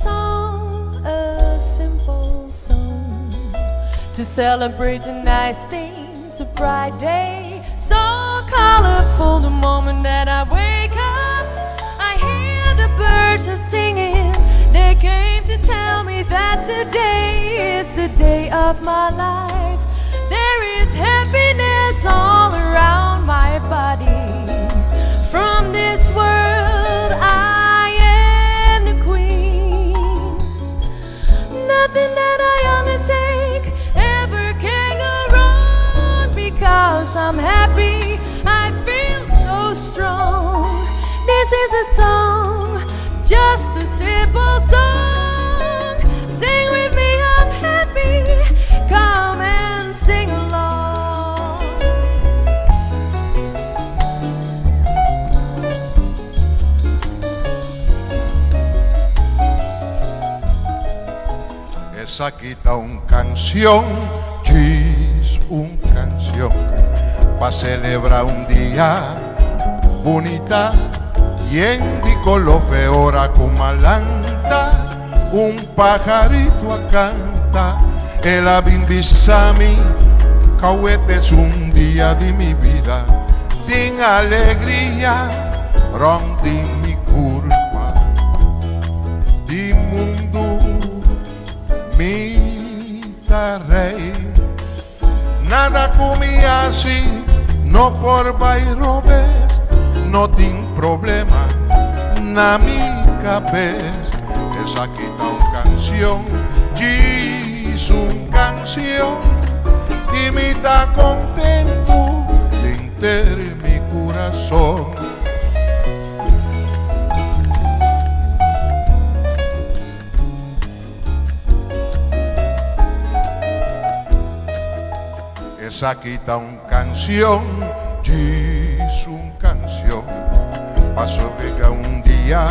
song, a simple song to celebrate the nice things, a bright day, so colorful. The moment that I wake up, I hear the birds are singing. They came to tell me that today is the day of my life. There is happiness all around my body. From this world, I am the queen. Nothing that I undertake ever can go wrong because I'm happy. I feel so strong. This is a song, just a simple song. Sing with me, I'm happy. Come and sing along. Esaki ta un canción, djis un canción, pa celebra un dia bunita, yen di colo fe ora cu m'a lanta, un pajarito a canta, el a bin bisa mi, c'awe t'es un dia di mi bida, tin alegria rond di mi curpa, di mundo mi ta rey. Nada cu mi haci no por bay robes, no tin problema na mi cabes. Esaki ta un cancion, djis un cancion, y mi ta contento denter mi curason. Esaki ta un cancion, djis un cancion, pa sobrega un dia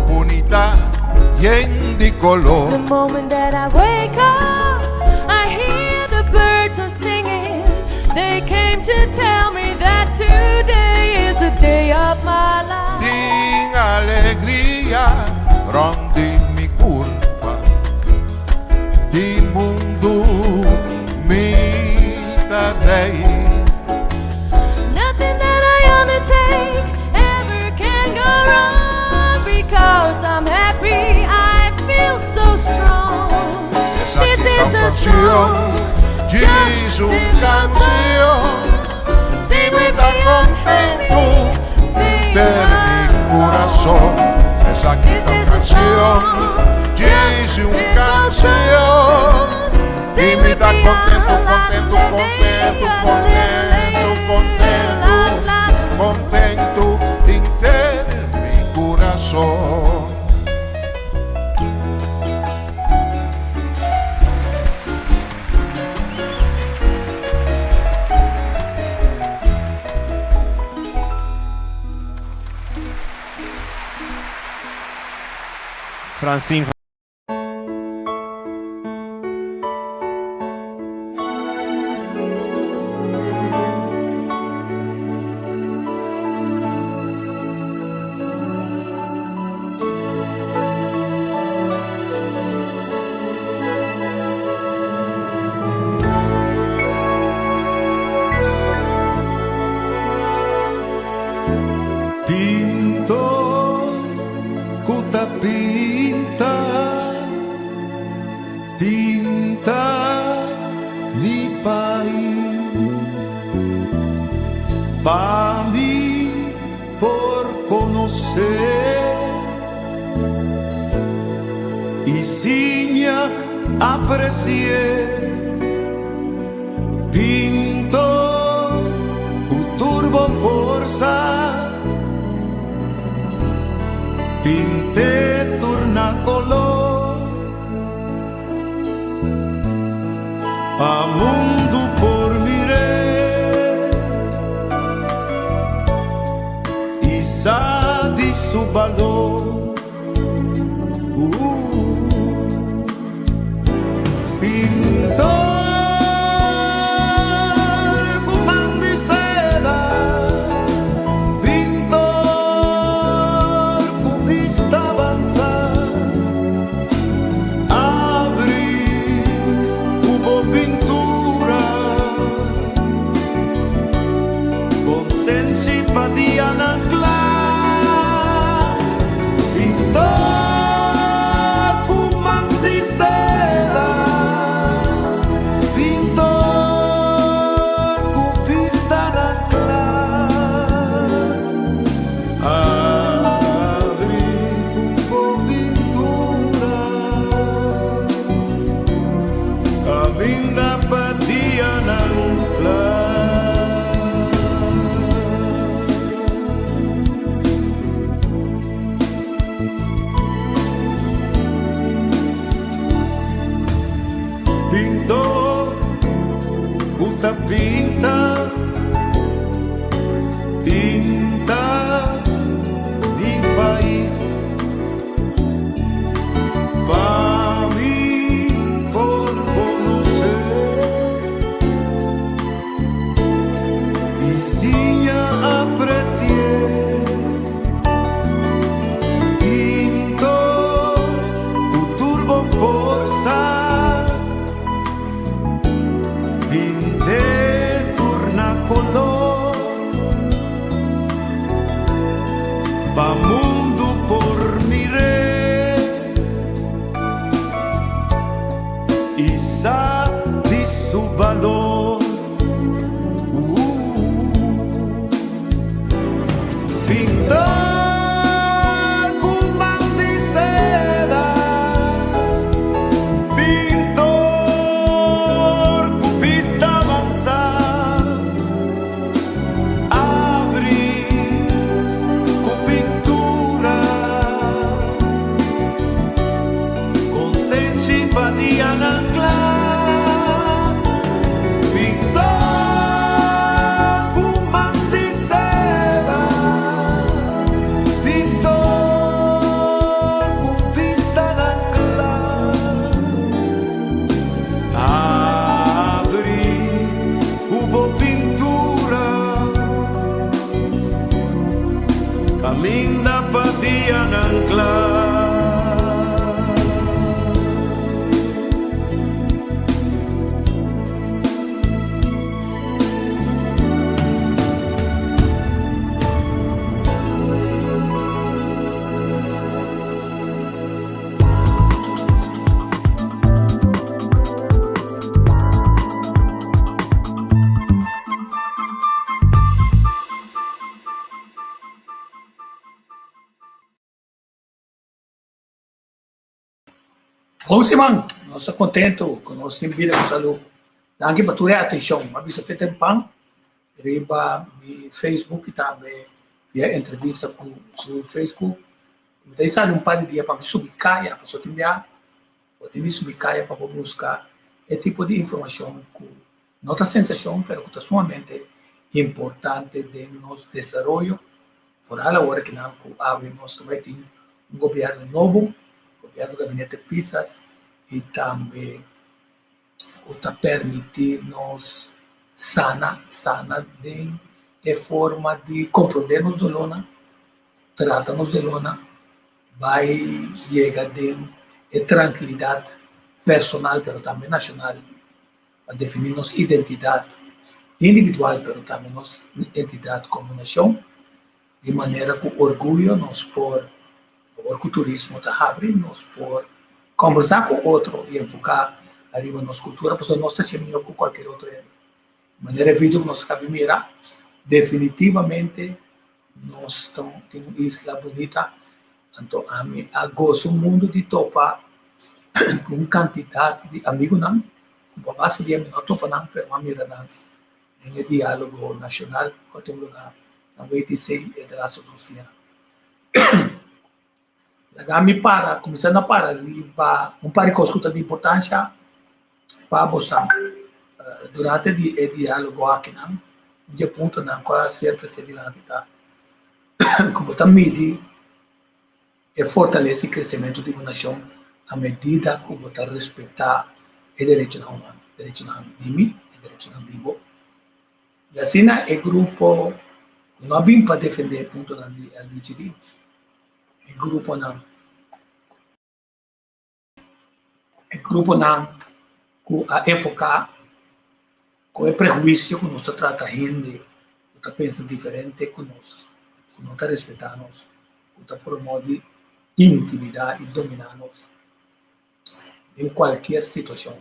bunita yen di color. The moment that I wake up, I hear the birds are singing. They came to tell me that today is the day of my life. Tin alegria rond di mi curpa, di mundo mi ta rey. Nothing that I undertake ever can go wrong because I'm happy. I feel so strong. Esaki This ta is un a cancion, song, djis just a un simple cancion, song. y Sing mi with ta me, I'm contento happy. Sing denter mi curason. along. Esaki This ta un is a cancion, song, djis just a un simple cancion, song. y Sing mi with ta me, contento, la contento, la contento, la contento, contento, la contento denter mi curason. Francine Pintor ku ta pinta, pinta mi pais. Pa mi por konosé i siña apresi'é. Pintor ku tur bo forsa, pint'é tur na koló. Pa mundu por mir'é i sa di su balor. Pintor ku man di seda, pintor ku bista avansá. Pintor ku ta pinta, pinta mi pais pa mi por konosé i siña apresi'é. Pintor ku tur bo forsa Pint'e tur na kolor Pa mundu por mir'é I sa di su balor. Pintor ku man di seda, pintor ku bista avansá, abri ku pintura, konsenshi pa dianan kla. Pintor ku man di seda, pintor ku bistanan kla, abri ku bo pintura kaminda pa dianan kla. Bon siman, nos ta contento cu nos tin bida cu salud. Danki pa tur e atencion. Mi a bisa fe tempan riba mi Facebook y tambe via entrevista cu su Facebook. Mi ta sali un par di dia pa mi subi caya, pasobra tin bia bo tin di subi caya pa bo busca e tipo di informacion cu no ta sensacion pero cu ta sumamente importante den nos desaroyo. Foral awor ki nan ku awe nos ta bai tin un gobièrnu nobo, gobièrnu gabinete Pisas i tambe ku ta permití nos sana, sana den e forma di komprondé nos dolónan, trata nos dolónan, bai yega den e trankilidat personal pero tambe nashonal pa definí nos identidat individual pero tambe nos identidat komo nashon, di manera ku orguyo nos por, awor ku turismo ta habri, nos por kombersá ku otro i enfoká ariba nos kultura pasobra nos ta hasié mihó ku kualkier otro hende. Manera e video ku nos a kabi mira, definitivamente nos ta tin un isla bunita, anto ami a gosa un mundu di topa ku un kantidat di amigunan ku pa base di ami no a topa nan pero mi a mira nan den e diálogo nashonal ku a tuma lugá na WTC e de lastu dos dianan. Laga mi para, kuminsá na para riba un par di kos ku ta di importansha pa boso durante di e diálogo akinan. Un di e puntonan ku a ser trese dilanti ta ku bo ta midi e fortalesa i kresementu di bo nashon a medida ku bo ta respetá e derechonan humano, derechonan di mi, e derechonan di bo. I asina e grupo ku no a bin pa defendé e puntonan di LBGD, e gruponan e gruponan ku a enfoká ku e prehuisio ku nos ta trata hende ku ta pensa diferente ku nos, ku no ta respetá nos, ku ta promove intimidá i dominá nos den kualkier situashon,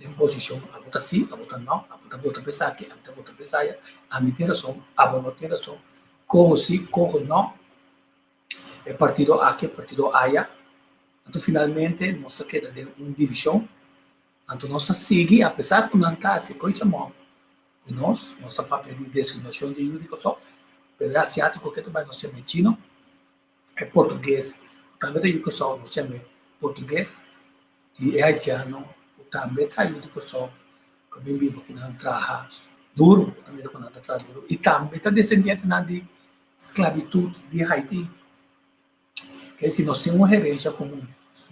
den posishon, abo ta si, abo ta no, abo ta vota pa esaki, abo ta vota pa esaya, ami tin rason, abo no tin rason, koho si, koho no. E partido aki, e partido aya. Anto finalmente nos ta keda den un divishon. Anto nos ta sigui, apesar ku nan ta hasi koi chamon ku nos, nos ta papia di diskriminashon di yu di Kòrsou, pero e asiátiko ke ta bai nos yama e chino, e portugues tambe ta yu Kòrsou, nos yama e portugues, i e haitiano. tambe ta yu di Kòrsou ku a bin biba ku nan traha duru, ta mira ku nan ta traha duru i tambe ta desendientenan di sklabitut di Haiti. Ke si nos tin un herensha komun,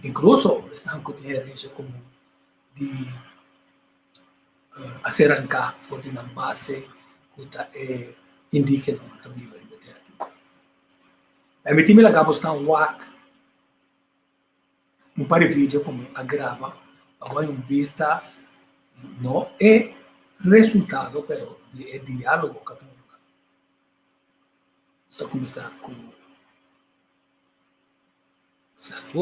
inkluso esnan ku tin herensha komun di a ser ranká for di nan base ku ta e indígenanan ta biba riba e tera aki. Permití mi laga bosnan wak un par di video ku mi a graba pa bo haña un bista no e resultado pero di e diálogo ku a tuma lugar. Nos ta kuminsá ku esaki.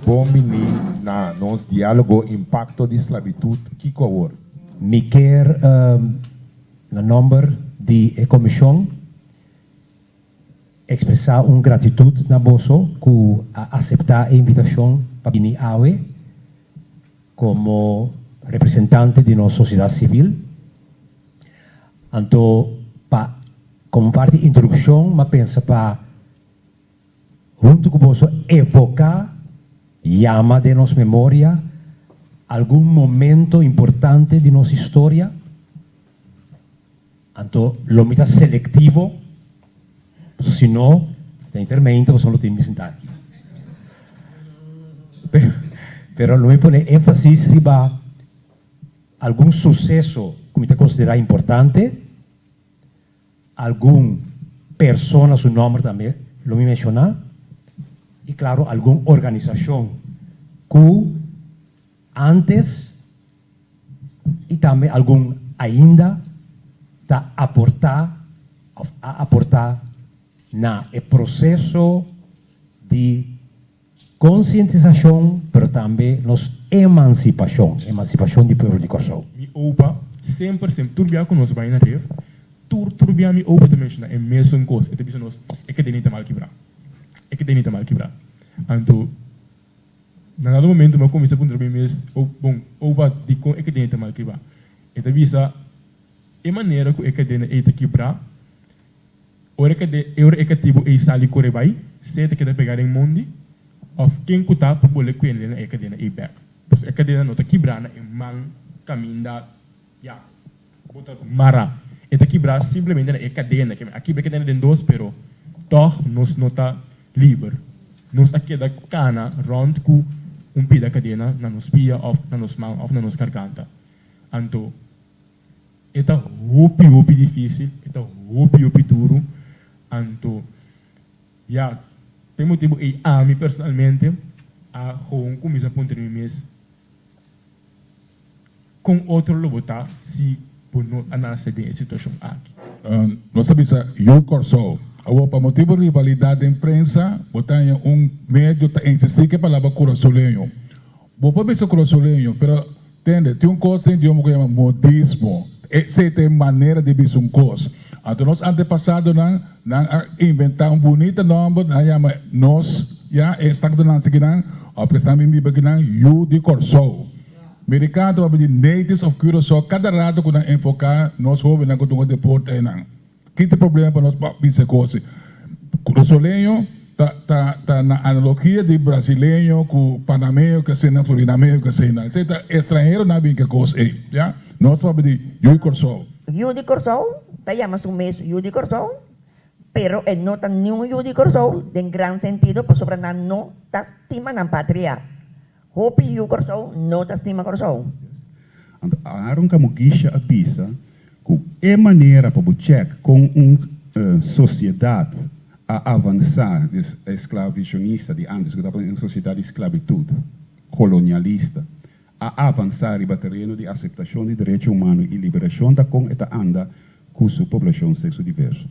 Bon bini na nos dialogo Impacto di Sclavitud, Kiko Awor? Mi kier na nomber di e comision expresa un gratitud na boso cu a acepta e invitacion pa bini awe como representante di nos sociedad civil. Anto pa como parti introduccion m'a pensa pa hunto cu boso evoca, yama den nos memoria algun momento importante di nos historia. Anto lo mi ta selectivo, pasobra si no ta intermente boso lo tin mi sinta aki. Pero lo mi pone enfasis riba algun suceso cu mi ta considera importante, algun persona su nomber tambe lo mi menciona y claro algun organisacion cu antes y tambe algun ainda ta aporta of a aporta na e proceso di concientisacion pero tambe nos emancipacion, emancipacion di pueblo di Corsou. Mi opa semper semper tur bia ku nos bai na ref tur tur bia mi opa ta menshona e mesun kos e ta bisa nos e kadena ta mal kibrá e kadena ta mal kibrá anto Na dado momento mi a cuminsa puntra mi mes, Oh, bon, oba dicon e cadena ta mal kibrá? E ta bisa, E manera cu e cadena ey ta kibrá, ora e ora e catibo ey sali core bay, sea ta keda pegá den mondi, of ken cu ta por bole cuende na e cadena ey bek. Pues e cadena no ta kibrá na e man caminda, ya, bo ta mará. E ta kibrá simplemente na e kadena, ke men a kibra e kadena den dos, pero tòg nos no ta liber. Nos a keda kana rònt ku un pida kadena na nos pia òf na nos man òf na nos garganta. Anto e ta hopi hopi difísil, e ta hopi hopi duru. Anto ya, p'e motibu ei ami personalmente a gewoon kuminsá puntra mi mes, Kon otro lo bo ta si bo no a nase den e situashon aki? Nos a bisa Yu Kòrsou. Awor pa motibu rivalidat den prensa bo ta haña un medio ta insistí ku e palabra kurasoleño. Bo por bisa kurasoleño, pero tende, tin un kos den idioma ku yama modismo. Esei ta e manera di bisa un kos. Anto nos antepasadonan nan a inventá un bunita nòmber, nan a yama nos, ya, e esnan ku ta nase akinan òf ku esnan bin biba akinan, Yu di Kòrsou. Mericano ta papia di natives of Curaçao cada rato cu nan enfoca nos hobennan cu dunga deporte einan. Ki ta e problema pa nos pa bisa e cos ei? Curaçoleño ta ta ta na analogia di brasileño cu panameño cu asina, surinameño cu asina. Esey ta estranheronan a bin cu e cos ei, ya. Nos ta papia di yu di Corsou. Yu di Corsou ta yama su mes yu di Corsou, pero e no ta niun yu di Corsou den gran sentido pasobra nan no ta stima nan patria. Hopi yu Kòrsou no ta stima Kòrsou. Anto Aaron Kamugisha a bisa ku e manera pa bo chèk kon un sosiedat a avansá, des esklavisionista di ántes ku tabata un sosiedat di sklabitut kolonialista, a avansá riba tereno di aseptashon di derecho humano i liberashon ta kon e ta anda ku su poblashon sekso diverso.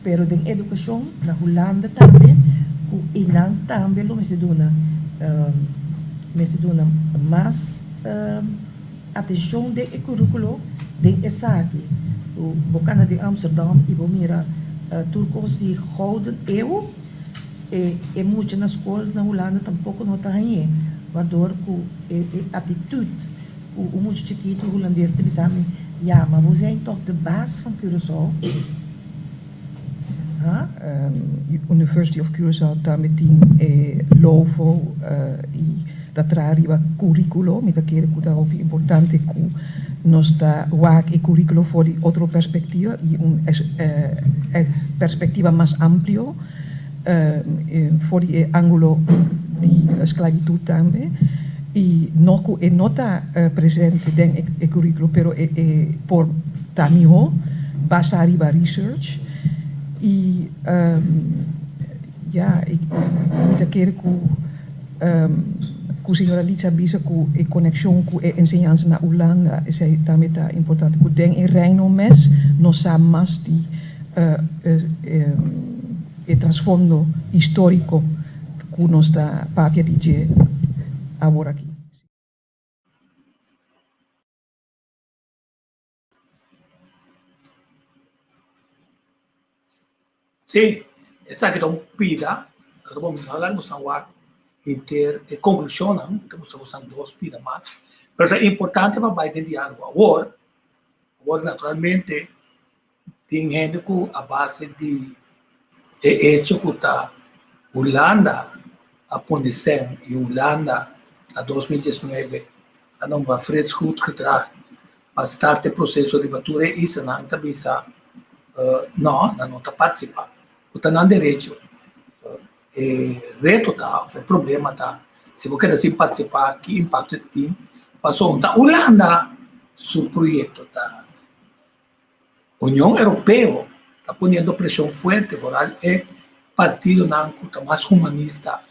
Pero den edukashon na Hulanda tambe ku einan tambe lo mester duna mester duna mas atenshon den e kurikulo den esaki. Ku bo kana den Amsterdam i bo mira tur kos di gouden eeuw e e mucha na skol na Hulanda tampoko no ta hañ'é wardor ku e e atitut Ku un mucha chikitu hulandes ta bisa mi, Ja, maar we zijn toch de baas van Curaçao? Huh? University of Curaçao tambe tin e LOVO y ta traha riba curriculo. Mi ta kere cu ta hopi importante cu nos ta wak e curriculo for di otro perspectiva y un perspectiva mas amplio for di e angulo di sclavitud tambe y no cu e no ta presente den e curriculo pero e por ta miho basa riba research y ya mi ta kere cu cu señora Litz a bisa cu e conexion cu e enseñansa na Hulanda esey tambe ta importante cu den e Reino mes nos sa mas di e trasfondo historico cu nos ta papia di dje awor aki. Sí, esaki ta un pida, pero bo no laga nos wak henter e conclusionnan, ta gusta nos dos pida mas, pero ta importante pa bai den dialogo awor, awor naturalmente Tin hende ku a base di e echo ku ta Hulanda a pone sèn i Hulanda na 2019 a nombra Frits Goedgedrag pa start e proseso riba tur e islanan ta bisa no, nan no ta partisipá. Ku ta nan derecho. E reto ta òf e problema ta si bo keda sin partisipá ki impakto e tin pasobra ta Hulanda su proyekto ta. Union Europeo ta poniendo presion fuerte foral e partidonan cu ta mas humanista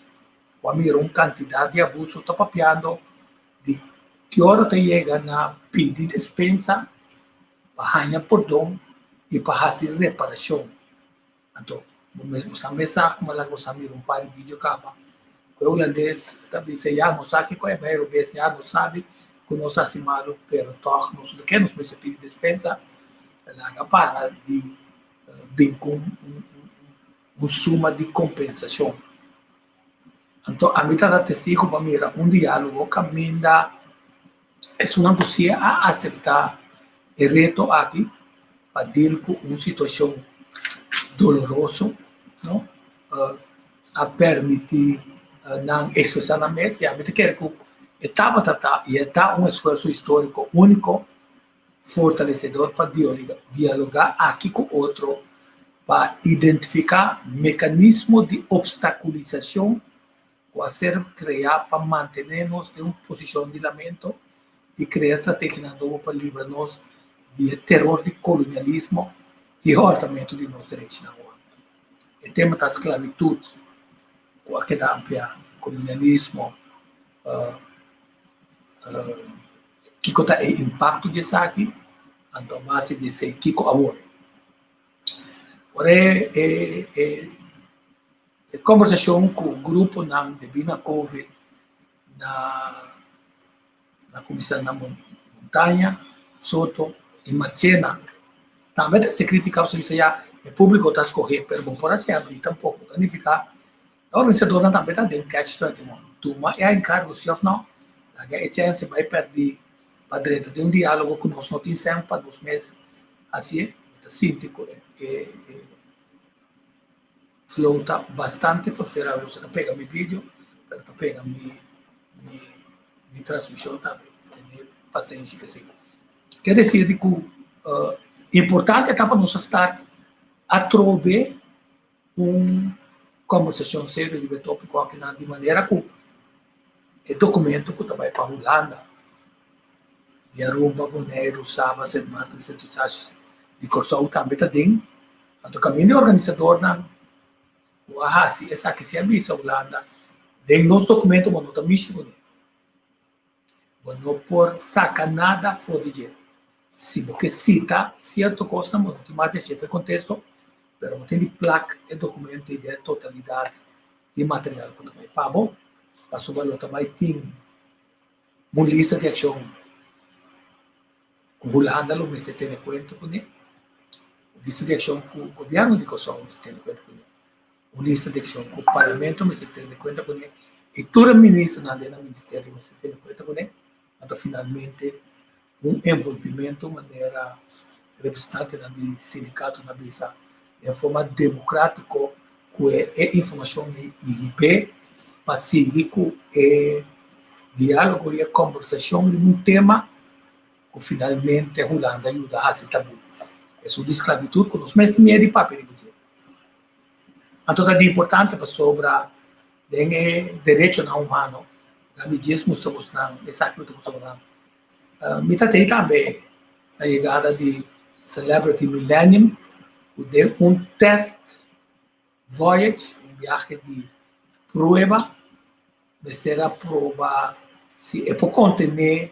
cu a mira un cantidad di abuso ta papiando di ki ora ta yega na pidi despensa pa haña pordon y pa haci reparacion. Anto bo mes bo sa mes sa kuma laga bo sa mira un par di video kaba ku e hulandes ta bisa ya nos sa kiko e bai robes ya nos sabi ku nos hasi malu pero tòg nos no ke nos mester pidi despensa laga para di bin ku un suma di kompensashon. Anto ami ta ta testigo pa mira un dialogo kaminda esunnan ku si a aseptá e reto aki pa deal ku un situashon doloroso, no, a permití nan ekspresá nan mes i ami ta kere ku e tabata ta i e ta un esfuerso históriko úniko. fortalesedor pa dialogá aki ku otro pa identifiká mekanismo di opstakulisashon ku a ser kreá pa mantené nos den un posishon di lamento i krea strategianan nobo pa libra nos di e teror di kolonialismo i hòrtamentu di nos derechinan humano. E tema ta sklabitut ku a keda ampliá, kolonialismo, kiko ta e impakto di esaki, anto a base di esei kiko awor. Ora e e e kombersashon ku gruponan debí na covid na na kuminsá na Montaña, Soto i Marchena tambe ta hasi krítika pasobra bisa ya e públiko ta skohé pero bo por hasi abrí tampoko ta nifiká E organisadornan tambe ta den catch 21. Tuma e enkargo si òf nò, laga e chènse bai pèrdí pa drenta den un diálogo ku nos no tin sèn pa nos mes hasié. Mi ta sinti ku e flow ta bastante forfera. Boso ta pega mi video, pero ta pega mi mi transmishon tambe. Tene pasenshi k'esei. Ke desir di ku importante ta pa nos a start atrobe un kombersashon serio riba e tópiko akinan di manera ku e dokumento ku ta bai pa Hulanda di Aruba, Boneiru, Saba, Sint Maarten, Sint Eustatius di Kòrsou tambe ta den. Anto kaminda e organisadornan ku a hasi esaki si a bisa Hulanda den nos dokumento bo no ta mishi kuné. Bo no por saka nada for di dje. Si bo ke sita sierto kosnan, bo no tin mas di hasié for e kontesto, pero bo tin di plak e dokumento i den e totalidat di material ku ta bai pa bo, pasobra lo ta bai tin un lista di akshon ku Hulanda lo mester tene kuenta kuné, un lista di akshon ku gobièrnu di Kòrsou mester tene kuenta kuné. Un lista di akshon ku Parlamento mester tene kuenta kuné i tur e ministernan den nan ministerio mester tene kuenta kuné, anto finalmente un envolvimentu manera representantenan di sindikatonan a bisa den forma demokratiko ku e informashon ei i hib'é pa sigui ku e diálogo i e kòmbersashon riba un tema ku finalmente Hulanda a yuda hasi tabú. Esun di sklabitut ku nos mes tin miedu di papia riba dje. Anto ta di importante pasobra den e derechonan humano nan mi djes mustra bosnan esaki lo ta mustra nan. Mi ta tei tambe na yegada di Celebrity Millennium ku den un test voyage, un biahe di prueba, mester a proba si e por kontené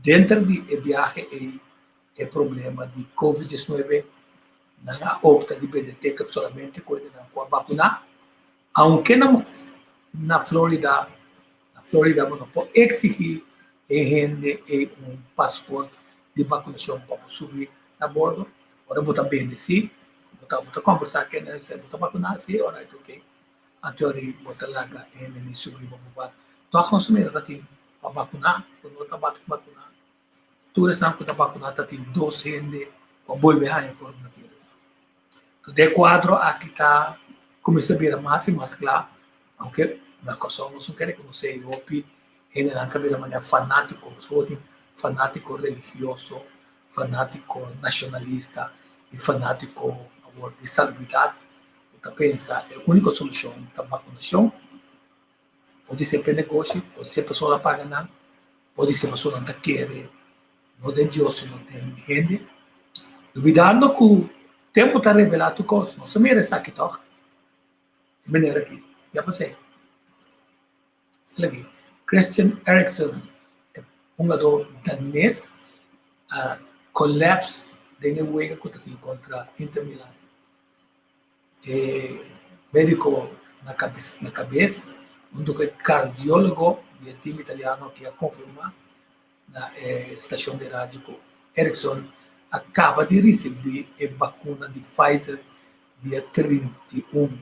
denter di e biahe ei e problema di Covid 19. Nan a opta di bende ticket solamente ku hendenan ku a bakuná, aunke na na Florida, na Florida bo no por eksigí e hende ei un pasport di bakunashon pa bo subi na bordo. Ora bo ta bende sí, bo ta bo ta kombersá ku hende bo ta bakuná sí, orait oke. Anto ora bo ta laga e hende ni subi riba bo barku. Tòg nos mira ta tin pa bakuná ku no ta bakuná. Tur esnan ku ta bakuná ta tin dos hende ku a bolbe haña coronavirus. Tur e kuadro aki ta kuminsá bira mas i mas kla, aunke na Kòrsou nos no ke rekonosé e hopi hendenan ta bira manera fanátiko, nos por tin fanátiko religioso, fanátiko nashonalista i fanátiko awor di salubridat ku ta pensa e úniko solushon ta bakunashon. Pode ser pa e negoshi, pode ser pasobra a paga nan, pode ser pasobra nan ta kere no den Dios sino den hende. Lubidando ku tempu ta revelá tur kos. Nos a mira esaki tòg? E manera aki ya pas'é. Ela aki, Christian Eriksen, e hungadó danes, a collapse den e wega ku ta tin kontra Inter Milan. E médiko na kabes na kabes huntu ku e kardiólogo di e tim italiano aki a konfirmá na e stashon di radio ku Eriksson a kaba di risibí e bakuna di Pfizer dia 31,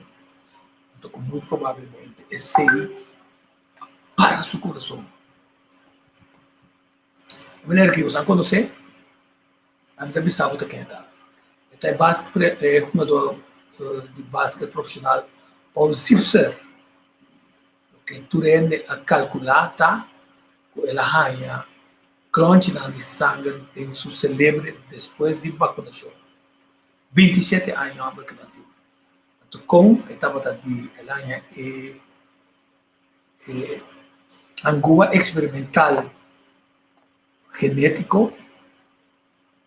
anto ku muy probablemente esei a para su kurason. E manera ki boso a konosé, ami ta bisa bo ta ken ta. E ta e basket e hungador di basket profeshonal Paul Zipser. Loke tur hende a kalkulá ta ku el a haña. Klonchinan di sanger den su selebre despues di bakunashon. 27 aña hòmber ku nan tin. Anto kon e tabata di el aña e e angua eksperimental genétiko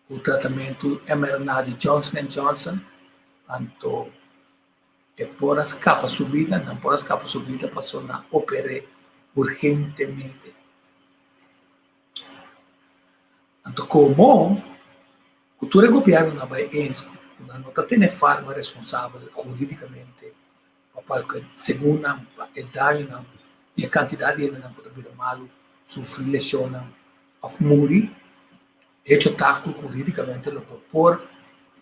ku tratamentu mRNA di Johnson and Johnson, anto e por a skapa su bida, nan por a skapa su bida pasobra nan a oper'é urgentemente. Anto komo ku tur e gobièrnunan bai eens ku nan no ta tene farma responsabel hurídikamente pa palke segun nan pa e dañonan di e kantidat di hendenan ku ta bira malu, sufri leshonnan òf muri, hecho ta ku hurídikamente lo bo por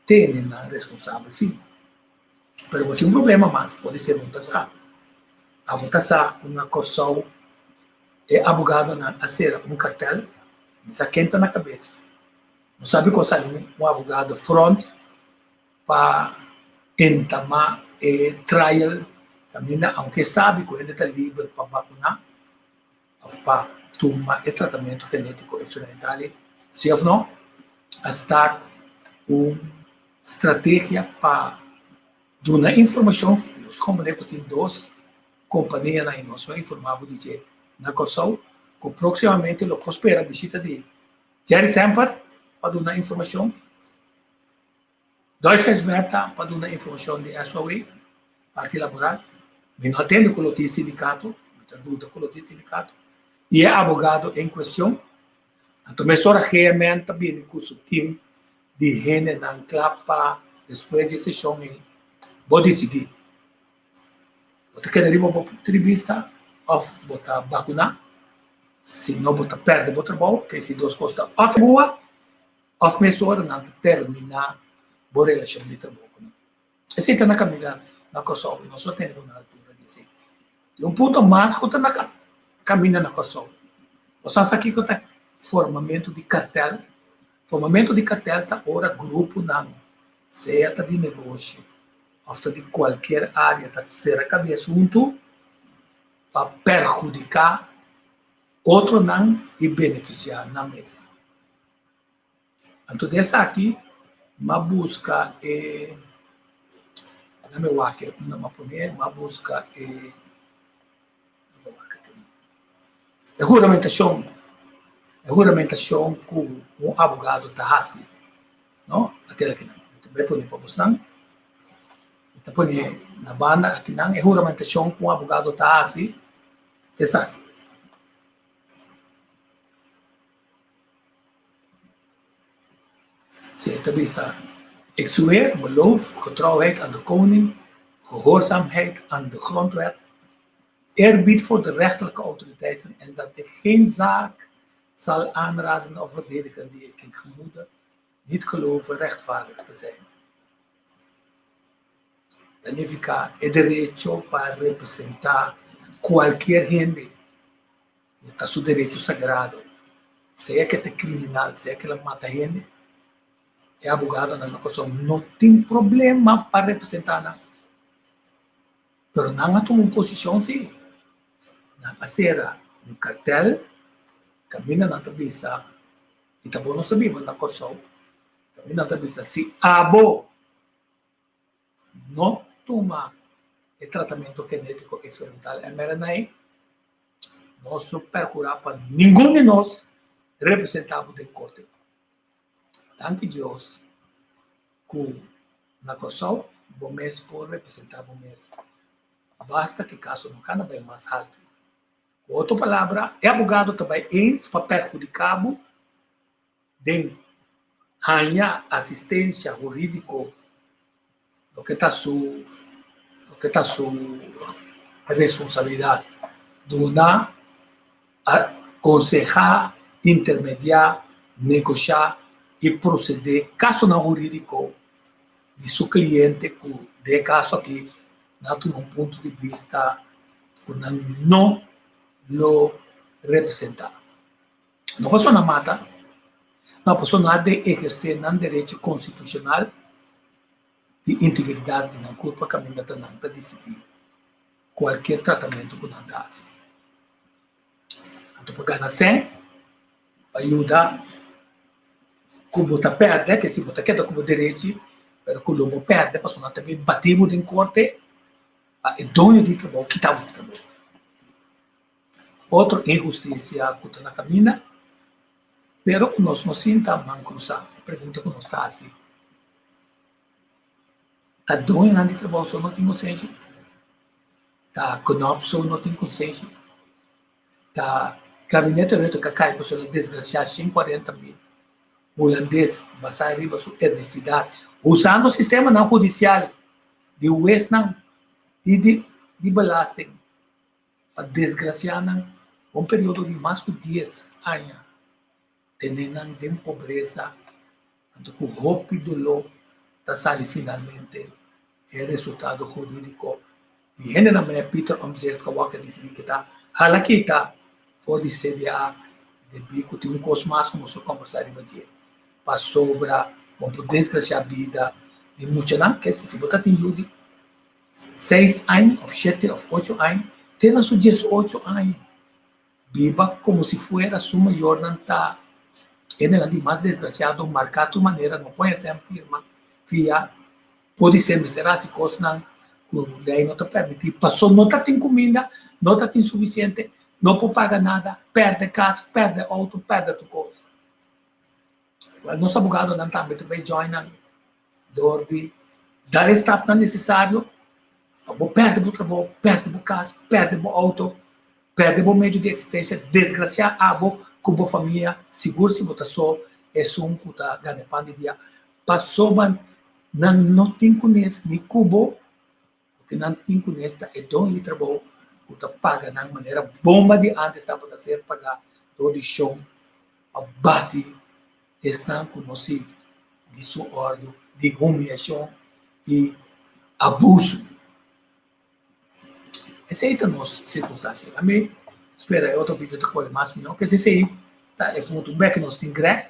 tene nan responsabel sí. Pero bo tin un problema mas, podise bo no ta sa. Abo ta sa ku na Kòrsou e abogadonan a sera un kartel, mi sa ken ta na kabes. No sabi kon sali un abogado front pa entamá e trial kaminda aunke e sabi ku hende ta liber pa bakuná òf pa tuma e tratamentu genétiko eksperimental ei, si òf no, a start un strategia pa duna informashon. Nos komprendé ku tin dos kompanianan i nos lo informá bo di dje na Kòrsou ku próksimamente lo por spera bishita di Jerry Semper pa duna informashon, Duitshuis Bertha pa duna informashon di SOA, parti laboral. Mi no a tende ku lo tin sindikato, mi ta duda ku lo tin sindikato, i e abogado en kuestion. Anto mesora GMN ta bini ku su tim di hendenan kla pa despues di e seshon ei bo disidí. Bo ta keda riba bo punto di bista òf bo ta bakuná? Si no bo ta pèrdè bo trabou, ke si dos kos ta òf bua òf mesora nan ta terminá bo relashon di trabou ku nan. Esei ta na kaminda na Kòrsou i nos lo tene bo na altura di esei. Tin un punto mas ku ta na kaminda na Kòrsou. Bo sa sa kiko ta formamentu di kartèl? Formamentu di kartèl ta ora gruponan, sea ta di negoshi òf ta di kualkier área ta sera kabes huntu pa perhudiká otronan i benefisiá nan mes. Anto di esaki m'a buska e laga mi wak unda m'a pone m'a buska e e huramentashon e huramentashon ku un abogado ta hasi no akel akinan mi ta bai pone pa bosnan mi ta pone na banda akinan e huramentashon ku un abogado ta hasi esaki. Si, e ta bisa, Ik zweer, beloof, getrouwheid aan de koning, gehoorzaamheid aan de grondwet, eerbied voor de rechterlijke autoriteiten en dat ik geen zaak zal aanraden of verdedigen die ik in gemoede niet geloof rechtvaardig te zijn. Ta nifica e derecho pa representa cualkier hende. Ta su derecho sagrado. Sea ke ta kriminal, sea ke el a mata hende, e abogadonan na Kòrsou no tin problema pa representá nan. Pero nan a tuma un posishon sí. Nan a sera un kartel kaminda nan ta bisa, i ta bon nos ta biba na Kòrsou, kaminda nan ta bisa si abo no tuma e tratamentu genétiko eksperimental mRNA, nos lo perkurá pa ningun di nos representá bo den korte. Danki Dios ku na Kòrsou bo mes por representá bo mes, basta ku e kaso no kana bai mas haltu. Ku otro palabra, e abogado ta bai eens pa perhudiká bo den haña asistensia hurídiko loke ta su loke ta su responsabilidat duna konsehá intermediá negoshá i prosedé kasonan hurídiko di su kliente ku den e kaso aki nan a tuma un punto di bista ku nan no lo representá. No pasobra nan mata, no, pasobra nan a de ehersé nan derecho konstitushonal di integridat di nan kurpa kaminda ta nan ta disidí kualkier tratamentu ku nan ta hasi. Anto pa gana sèn, pa. Pa yuda ku bo ta pèrdè, ke si bo ta keda ku bo derechi, pero ku lo bo pèrdè pasobra nan ta bin bati bo den korte pa e doño di trabou kita bo trabou. Otro inhustisia ku ta na kaminda, pero ku nos no sinta man krusá. E pregunta ku nos ta hasi, Ta doñonan di trabou so no tin konsenshi? Ta Knoop so no tin konsenshi? Ta Gabinete Rutte ka kai pasobra el a desgrasiá 140 mil hulandes basá riba su etnisidat, usando sistemanan hudisial di huesnan i di di belasting pa desgrasiá nan pa un periodo di mas ku dies aña, tene nan den pobresa, anto ku hopi doló ta sali finalmente e resultado hurídiko di hendenan manera Pieter Omtzigt ku awor a disidí ku ta hala kita for di CDA debí ku tin un kos mas ku nos a kòmbersá riba dje pasobra bo por desgrasiá bida di muchanan ke si bo ta tin yu di seis aña òf shete òf ocho aña te na su diesocho aña biba komo si fuera su mayornan ta hendenan di mas desgrasiado marká tur manera no por hesé firma fia podisé mester hasi kosnan ku lei no ta permití paso no ta tin kuminda no ta tin sufisiente no por paga nada pèrdè kas pèrdè outo pèrdè tur kos wèl nos abogadonan tambe ta bai join nan dor di dar e stapnan nesesario pa bo pèrdè bo trabou pèrdè bo kas pèrdè bo outo Perde bo medio di eksistensia, desgrasiá abo ku bo famia, sigur si bo ta so esun ku ta gana e pan di dia. Pasobra nan no tin kunes ni ku bo, loke nan tin kunes ta e doño di trabou ku ta paga nan manera bomba di antes tabata ser pagá dor di shon pa bati esnan ku no sigui di su òrdu di humiashon i abusu. Esei ta nos sirkunstansia. Ami spera e otro video ta kore mas mihó. Kese esei ta e punto. Un bek nos tin Greg.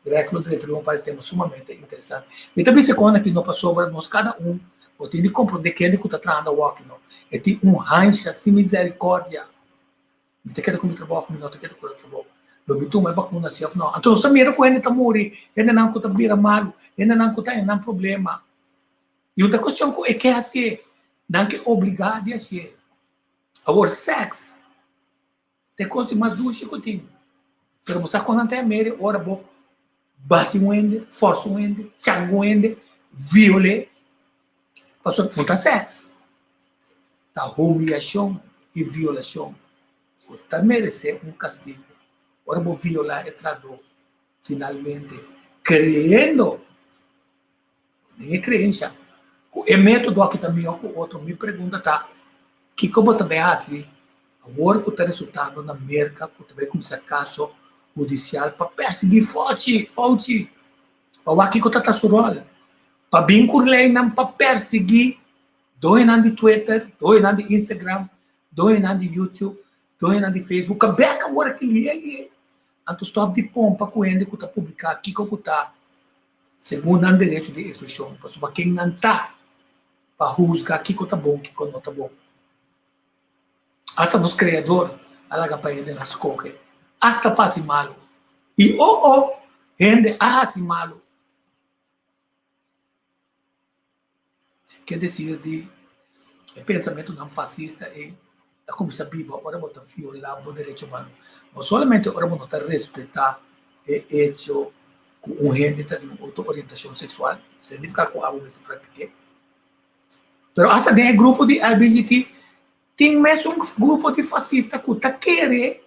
Greg lo drenta riba un par di tema sumamente interesante. Mi ta bisa kon aki no pasobra nos kada un bo tin di komprondé kende ku ta trahando awoki no. E tin un hansha sin misericordia. Mi ta keda ku mi trabou òf mi no ta keda ku e trabou? Lo mi tuma e bakuna si òf no? Anto nos ta mira ku hende ta muri, hendenan ku ta bira malu, hendenan ku ta haña nan problema. I un ta cuestion cu e ke hacié, nan ke obligá di hacié. Awor, sex ta e cos di mas dushi cu tin, pero bo sa con nan ta yam'é ora bo bati un hende, forsa un hende, changa un hende, viol'é, pasobra no ta sex, ta humiacion i violacion cu ta merecé un castigo. Ora bo violá e trahadó, finalmente creyendo. Den e creencia cu e metodo aki ta mihor cu otro, mi pregunta ta, kico bo ta bay haci awor cu ta resultando na Merca cu ta bay cuminsa caso hudicial pa persigui Fauci, Fauci, pa wak kico ta ta su rol, pa bin cu leynan pa persigui doñonan di Twitter, doñonan di Instagram, doñonan di YouTube, doñonan di Facebook, ka bek awor aki lihe lihe, anto stop di pompa cu hende cu ta publica kico cu ta Segun nan derecho di ekspreshon, pasobra ken nan ta pa husga kiko ta bon, kiko no ta bon? Asta nos Kreador a laga pa hendenan skohe, asta pa hasi malu. I o o, hende a hasi malu. Ke desir di e pensamentunan fasista ei ta kuminsá biba ora bo ta violá bo derecho humano. No solamente ora bo no ta respetá e echo ku un hende ta di un otro orientashon seksual, signifiká ku abo mester praktik'é. Pero asta den e grupo di LGBT tin mesun grupo di fasista ku ta kere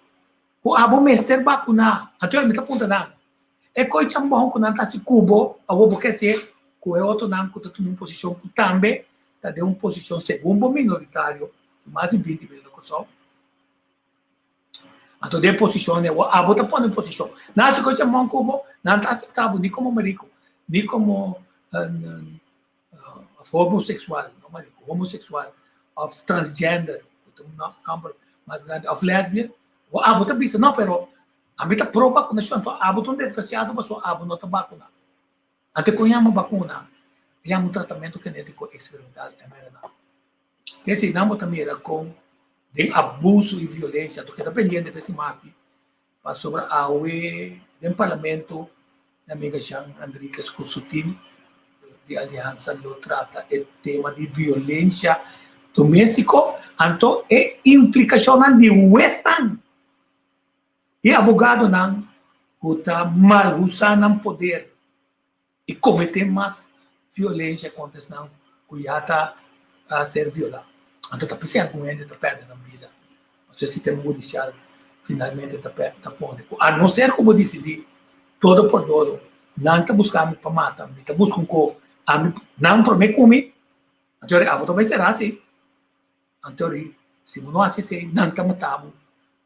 ku abo mester bakuná. Anto mi ta puntra nan, E koi chambon ku nan ta hasi ku bo, awor bo ke hasié ku e otronan ku ta tuma un posishon ku tambe ta den un posishon segun bo minoritario di mas di binti mil na Kòrsou. Anto den posishon awor abo ta pone un posishon. Nan hasi koi chambon ku bo, nan ta aseptá bo ni komo mariku, ni komo òf homoseksual, no mariku, homoseksual òf transgender, ku ta un nòmber mas grandi, òf lesbian. Awor abo ta bisa, no pero Ami ta pro bakunashon, anto abo ta un desgrasiado pasobra abo no ta bakuna. Ante kon yama bakuna, e yama un tratamentu genetiko eksperimental, mRNA. P'esei nan bo ta mira kon den abuso i violensia, anto keda pendiente p'e siman aki. Pasobra awe den Parlamento mi amiga Jean Henriquez ku su team di Aliansa lo trata e tema di violencia domestico, anto e implicacionnan di huesnan y abogadonan ku ta mal usa nan poder y comete mas violencia contra esnan cu ya ta a ser viola. Anto ta p'esei algun hende ta perde nan bida. Pasobra e sistema hudicial finalmente ta ta pone cu a no ser cu bo dicidi todo por todo, nan ta busca mi pa mata, mi ta busca un co, ami nan prome cu mi, anto abo ta bay sera si. Anto ri, si bo no hasi esei, nan ta mata bo.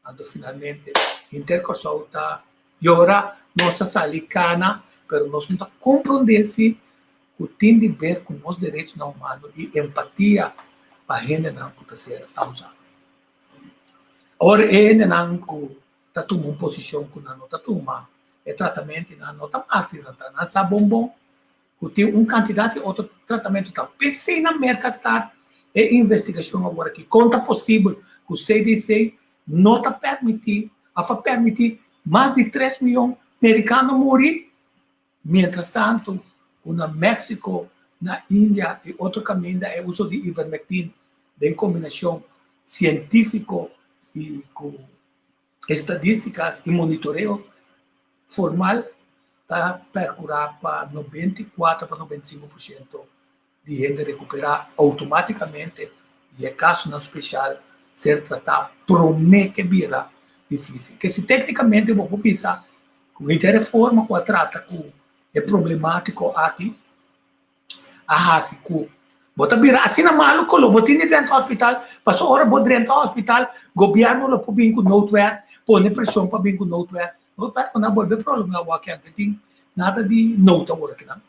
Anto finalmente henter Kòrsou ta yora, nos ta sali kana, pero nos no ta komprondé si ku tin di ber ku nos derechonan humano i empatia pa hendenan ku ta ser abusá. Awor e hendenan ku ta tuma un posishon ku nan no ta tuma e tratamentonan no ta mártir nan ta, nan sa bon bon ku tin un kantidat di otro tratamentu ta p'esei na Merka start e investigashon awor aki. Kon ta posibel ku CDC no ta pèrmití òf a pèrmití mas di tres mion merikano muri? Miéntras tantu ku na Meksiko, na India i otro kaminda e uso di ivermectin den kombinashon sientífiko i ku Estadísticas i monitoreo formal ta percurá pa 94 pa 95% di hende recuperá automáticamente i e casonan special ser tratá promé ke bira difícil. Ke si técnicamente bo por bisa ku henter e forma ku a trata ku e problemático aki, a hasi ku bo ta bira asina malu ku lo bo tin di drenta hospital, paso ora bo drenta hospital gobièrnu lo por bin ku noodwet, pone preshon pa bin ku noodwet, noodwet ku nan bolbe prolongá wak ya no tin nada di nood awor akinan.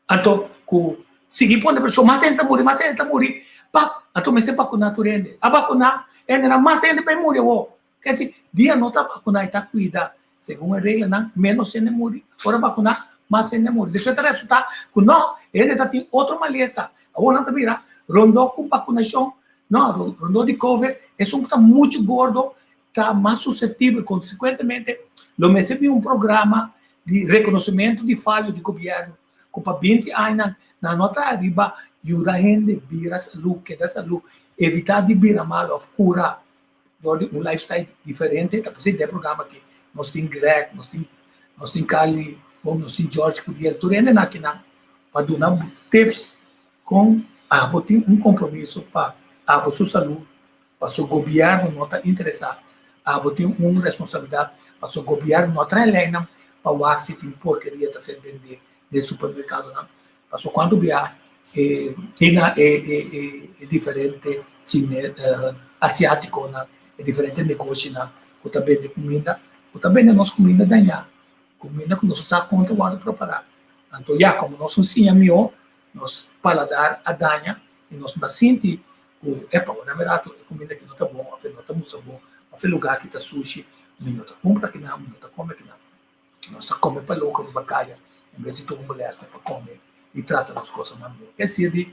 Anto ku sigui pone preshon mas hende ta muri, mas hende ta muri, pap, anto mester bakuná tur hende, a bakuná hendenan mas hende pa e muri awor. Kesi dia no ta bakuná i ta kuida segun e reglanan, ménos hende muri. Ora bakuná, mas hende muri. Despues ta resultá ku no, e hende ta tin otro malesa. Awor nan ta mira rondó ku bakunashon, no, rondó di covid, esun ku ta muchu gordo ta mas suseptibel. Konsekuentemente, lo mester bin un programa di rekonosementu di fayo di gobièrnu ku pa binti añanan nan no ta riba yuda hende bira salú, keda salú, evitá di bira malu òf kura. Dor di un lifestyle diferente ta presente den e programa aki. Nos tin Greg, nos tin nos tin Carly, bon nos tin George Curiel, tur hendenan akinan pa duna bo tips kon abo tin un compromiso pa abo su salud, paso gobierno no ta interesa, abo tin un responsabilidad paso gobierno no a trae leynan pa wak si tin porkeria ta ser bende den supermercadonan. Paso cuanto bia e na e e diferente chine asiaticonan, e diferente negoshinan cu ta bende cuminda, cu ta bende nos cuminda daña, cuminda cu nos no sa con ta wordo prepara. Anto ya, como nos no siña miho, nos paladar a daña y nos no ta sinti cu, epa, ora mi rato e cuminda aki no ta bon of e no ta mustra bon of e lugar aki ta sushi, mi no ta cumpra akinan, mi no ta come akinan. Nos ta kome pa loko riba kaya en bes di tuma molèster pa kome i trata nos kosnan mihó. Ke sirbi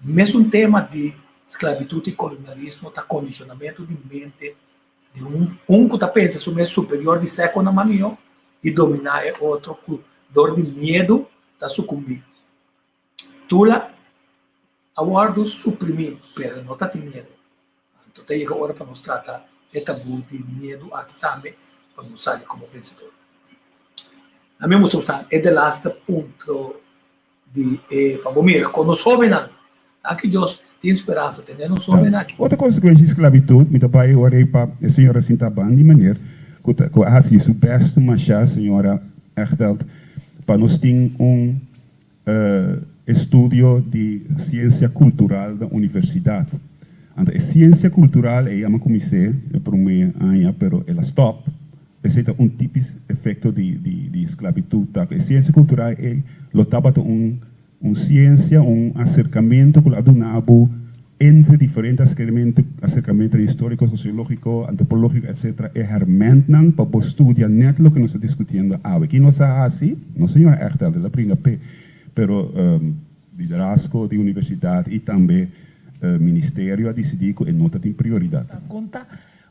mesun tema di sklabitut i kolonialismo ta kondishonamentu di mente di un un ku ta pensa su mes superior di sèkonan mas mihó i dominá e otro ku dor di miedu ta sukumbí. Tula a wòrdu suprimí pero no ta tin miedu. Anto ta yega ora pa nos trata e tabú di miedu aki tambe pa nos sali komo vensedor. Na mi mustra boso e delaste punto di e pa bo mira kon nos hóbennan, danki Dios tin speransa tene nos hóbennan aki. Otro konsekuensia di sklabitut, mi ta bai ora ei pa e señora sinta ban di meneer ku ta ku a hasi su bèst masha señora Echteld pa nos tin un Estudio di siensia kultural na universidat. Anto e siensia kultural ei a kumins'é e promé aña pero el a stòp. Esei ta un tipis efekto di di sklabitut ta ku e siensia kultural ei lo tabata un un siensia, un aserkamentu ku lo a duna bo Entre diferente aserkamentonan históriko, sosiológiko, antropológiko, etcétera, e hèrmèntnan pa bo studia nèt loke nos ta diskutiendo awe. Ki nos a hasi? No señora Echteld, el a bringa p'e, pero liderazgo di universidat i tambe ministerio a disidí ku e no ta tin prioridat. Kon ta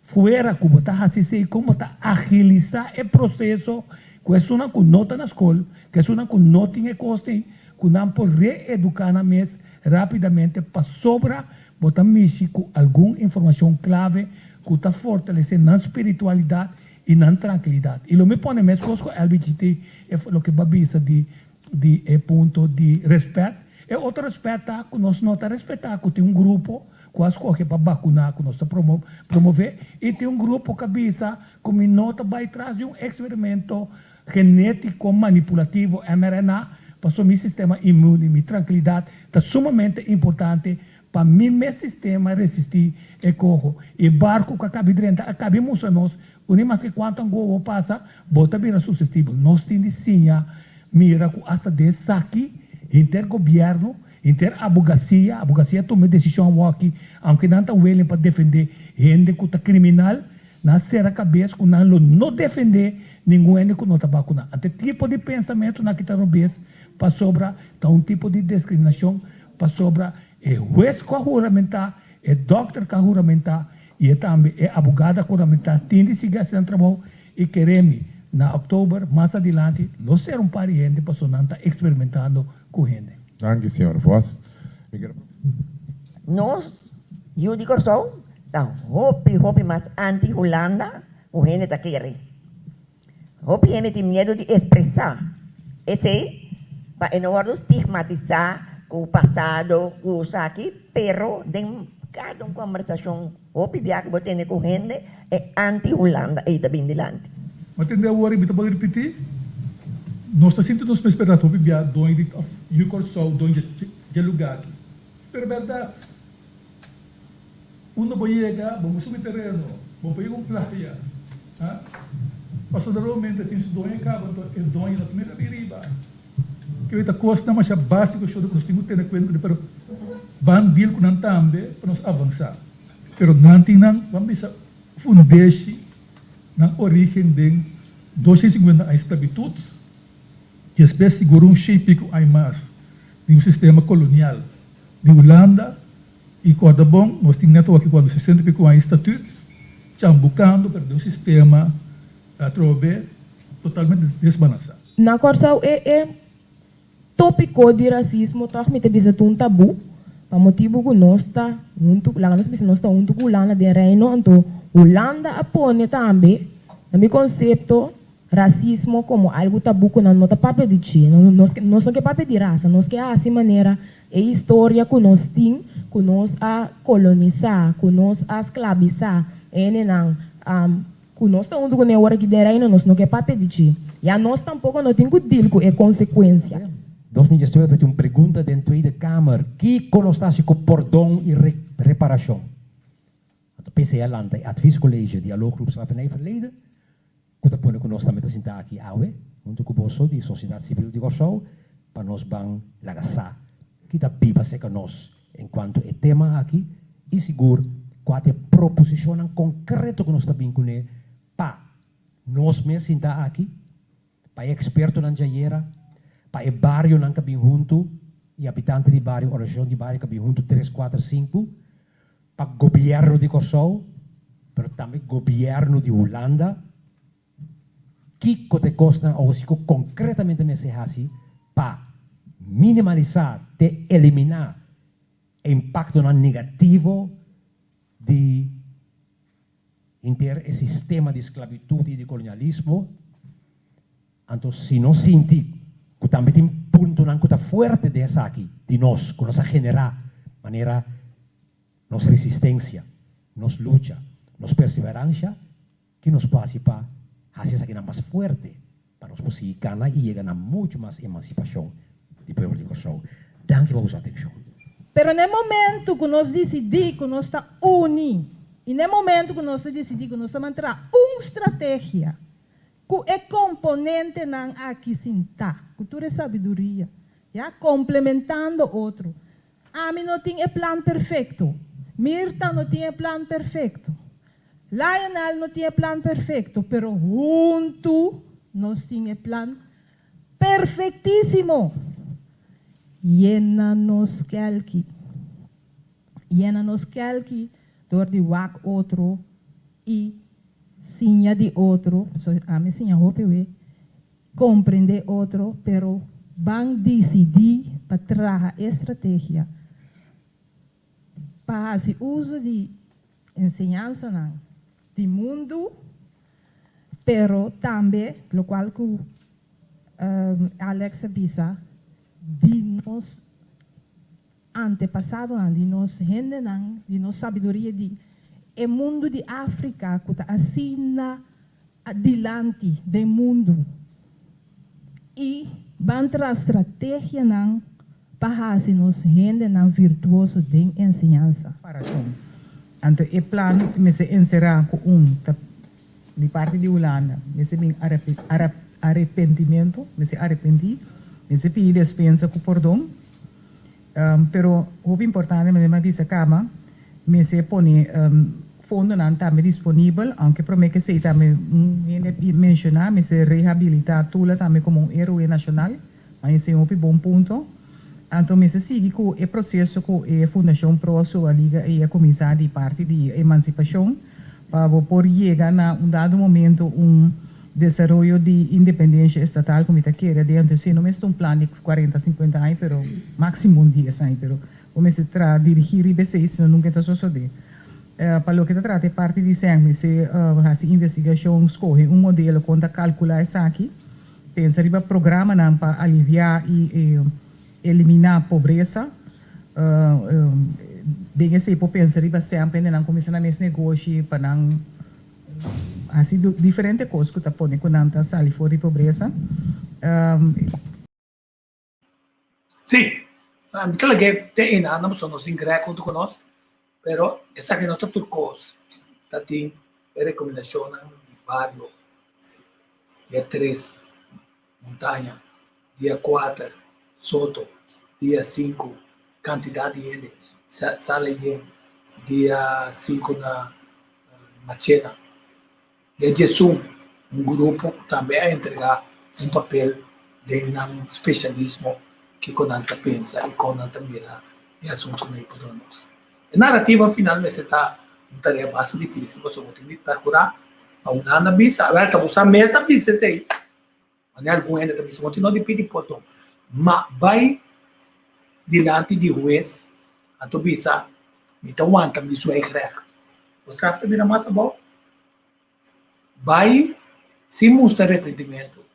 Fuera ku bo ta hasi esei kon bo ta agilisá e proseso ku esunnan ku no ta na skol, ku esunnan ku no tin e kos ei, ku nan por reeduká nan mes rápidamente pasobra bo ta mishi ku algun informashon klave ku ta fortalesé nan spiritualidat i nan trankilidat. I lo mi pone meskos ku LBGT e loke bo a bisa di di e punto di respet. E otro respet ta ku nos no ta respetá ku tin un grupo ku a skohe pa bakuná ku nos ta promové i tin un grupo ku a bisa ku mi no ta bai tras di un eksperimento genétiko manipulativo, mRNA, pasobra mi sistema inmun i mi trankilidat ta sumamente importante pa mi mes sistema resistí e koho. E barku ku a kabi drenta a kabi mustra nos ku ni maske kuantu angoa bo pasa, bo ta bira susestibel. Nos tin di siña mira ku asta den esaki henter gobièrnu, henter abogasia, abogasia tuma e desishon awoki, aunke nan ta willing pa defendé hende ku ta kriminal, nan sera kabes ku nan lo no defendé ningun hende ku no ta bakuná. Ante tipo di pensamentunan aki ta robes pasobra ta un tipo di diskriminashon pasobra e hues ku a huramentá, e dòkter ku a huramentá i e tambe e abogado a huramentá tin di sigui hasi nan trabou i kere mi na òktober mas adilanti lo ser un par di hende pasobra nan ta eksperimentando ku hende. Danki señor Vos. Mi kier. Nos yu di Kòrsou ta hopi hopi mas anti Hulanda ku hende ta kere. Hopi hende tin miedu di expresá esei pa e no wòrdu stigmatisá ku pasado, ku esaki, pero den kada un kòmbersashon hopi bia ku bo tene ku hende e anti-Hulanda ei ta bin dilanti. Ma tende awor i mi ta bolbe ripití, nos ta sinti nos mes bèrdat hopi bia doño di òf yu Kòrsou doño dje lugá aki. Pero bèrdat, Unda bo yega, bo por subi tereno, bo por yega un playa. Ha? Pasobra normalmente tin su doño caba, anto e doño no ta mira di riba. Kiko ta cosnan masha basico sho ku nos tin ku tene cuenta kuné, pero ban deal ku nan tambe pa nos avansa. Pero nan tin nan, ban bisa, fundeshi, nan origen den 250 aña sclavitud, despues sigur un shen y pico aña mas di un sistema colonial di Hulanda. I kòrda bon, nos tin nèt awor ku 60 i piku aña statüt chambukando pero den un sistema atrobe totalmente desbalansá. Na Kòrsou e e tópiko di rasismo tòg mi ta bisa ta un tabú, pa motibu ku nos ta huntu, laga nos bisa nos ta huntu ku Hulanda den Reino, anto Hulanda a pone tambe, na mi konsepto, rasismo komo algu tabú ku nan no ta papia di dje. Nos nos no ke papia di rasa, nos ke hasi manera E historia ku nos tin, ku nos a kolonisá, ku nos a sklabisá e hendenan, ku nos ta huntu kuné ora ki den Reino, nos no ke papia di dje. Ya nos tampoko no tin ku dil ku e konsekuensia. 2019 ta tin un pregunta den Tweede Kamer, Kiko nos ta hasi ku pordon i reparashon? Anto p'esei a lanta e Adviescollege Dialooggroep Slavernijverleden, ku ta pone ku nos tambe ta sinta aki awe huntu ku boso di sosiedat sibil di Kòrsou pa nos ban laga sa ki ta biba serka nos enkuanto e tema aki i sigur kua ta e proposishonnan konkreto ku nos ta bin kuné pa nos mes sinta aki, pa e ekspertonan djayera, pa e barionan ka bin huntu i habitante di bario, organisashon di bario ka bin huntu tres, kuater, sinku. Pa gobièrnu di Kòrsou, pero tambe gobièrnu di Hulanda, kiko ta e kosnan awosi ku konkretamente mester hasi pa minimalisá te eliminá e impaktonan negativo di henter e sistema di sklabitut i di kolonialismo? Anto si nos sinti ku tambe tin puntonan ku ta fuerte den esaki di nos ku nos a generá manera nos resistensia, nos lucha, nos perseveransha, ki nos por hasi pa hasi esakinan mas fuerte pa nos por sigui gana i yega na muchu mas emansipashon di pueblo di Kòrsou. Danki pa boso atenshon. Pero na e momento ku nos disidí ku nos ta uni i na e momento ku nos ta disidí ku nos ta mantra un strategia Ku e komponentenan aki sintá, ku tur e sabiduria, ya, komplementando otro. Ami no tin e plan perfekto. Mirta no tin e plan perfekto. Lionel no tin e plan perfekto, pero huntu nos tin e plan perfektísimo. Yena nos kèlki. Yena nos kèlki dor di wak otro. i siña di otro, pasobra ami siña hopi we, komprendé otro, pero ban disidí pa traha e strategia pa hasi uso di enseñansanan di mundu, pero tambe lokual ku Alex a bisa, di nos antepasadonan, di nos hendenan, di nos sabiduria di e mundu di Afrika ku ta asina dilanti den mundu i ban traha strategianan pa hasi nos hendenan virtuoso den enseñansa. Parashon. Anto e plan mester enserá ku un ta di parti di Hulanda mester bin arepentimentu, mester arepentí, mester pidi despensa ku pordon. Pero hopi importante manera mi a bisa caba, mester pone fondonan tambe disponibel, aunke prome ke esey tambe un hende a menciona, mester rehabilita Tula tambe como un heroe nacional, ma esey un hopi bon punto. Anto mester sigui cu e proceso cu e Fundacion Pro Sua Liga ey a cuminsa di parti di emancipacion pa bo por yega na un dado momento un Desaroyo di independencia estatal cu mi ta kere adentro esey no mester un plan di cuarenta cincuenta aña pero maximo un dies aña pero bo mester traha dirigi riba esey sino nunca e ta sosode. Pa loke ta trata e parti di sèn mester haci investigacion scoge un modelo con ta calcula esaki pensa riba programanan pa alivia y elimina pobresa den esey por pensa riba sèn pa hendenan cuminsa nan mes negoshi pa nan Hasi diferente kos ku ta pone ku nan ta sali for di pobresa. Sí, mi ta lag'é te einan pasobra nos tin Greg huntu ku nos, pero esaki no ta tur kos. Ta tin e rekomendashonnan di bario, dia tres, Montaña, dia kuater, Soto, dia sinku, kantidat di hende, sala yen, dia sinku na Machena. Dia diesun, un grupo ku tambe a entregá un papel den nan spesialismo kiko nan ta pensa i kon nan ta mira e asuntunan ei por duna nos. E narativa final mester ta un tarea basta difísil pasobra bo tin di perkurá pa un nan a bisa, awor ta bo sa mes a bisa esei. Manera algun hende ta bisa, bo tin no di pidi pordon, ma bai dilanti di hues anto bisa, mi ta wanta mi zwijgrecht. Bo straf ta bira mas abou. Bai sin mustra arepentimentu,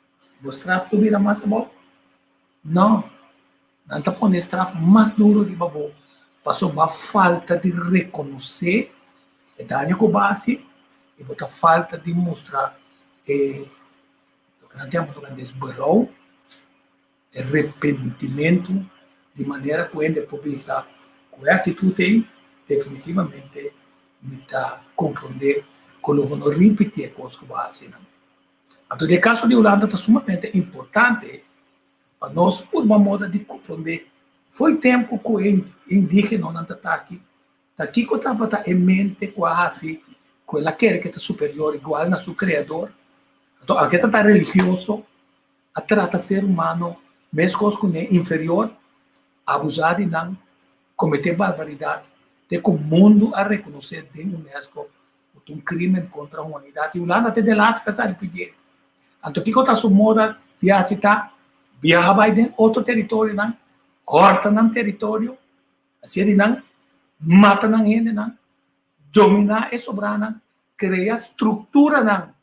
bo straf ta bira mas abou. No, nan ta pone e straf mas duru riba bo pasobra bo a falta di rekonosé e daño ku bo a hasi i bo ta falta di mustra e Loke nan ta yama durante es berou, e repentimentu, di manera ku hende por bisa ku e aktitut ei definitivamente mi ta komprondé ku lo bo no ripití e kos ku bo a hasi nan. Anto den e kaso di Hulanda ta sumamente importante pa nos purba moda di komprondé fo'i tempu ku e indígenonan ta taki Ta kiko tabata e mente ku a hasi ku el a kere ku e ta superior igual na su Kreador? Anto, aunke e ta religioso, a trata ser humano meskos ku ne inferior, abusá di nan, kometé barbaridat, te ku mundu a rekonosé den UNESCO ku ta un krímen kontra humanidat. I Hulanda te delas ka sali pidie. Anto, kiko ta su moda di hasi ta biaha bai den otro teritorionan, hòrta nan teritorio, Hacia di nan, mata nan hendenan, dominá e sobranan, krea strukturanan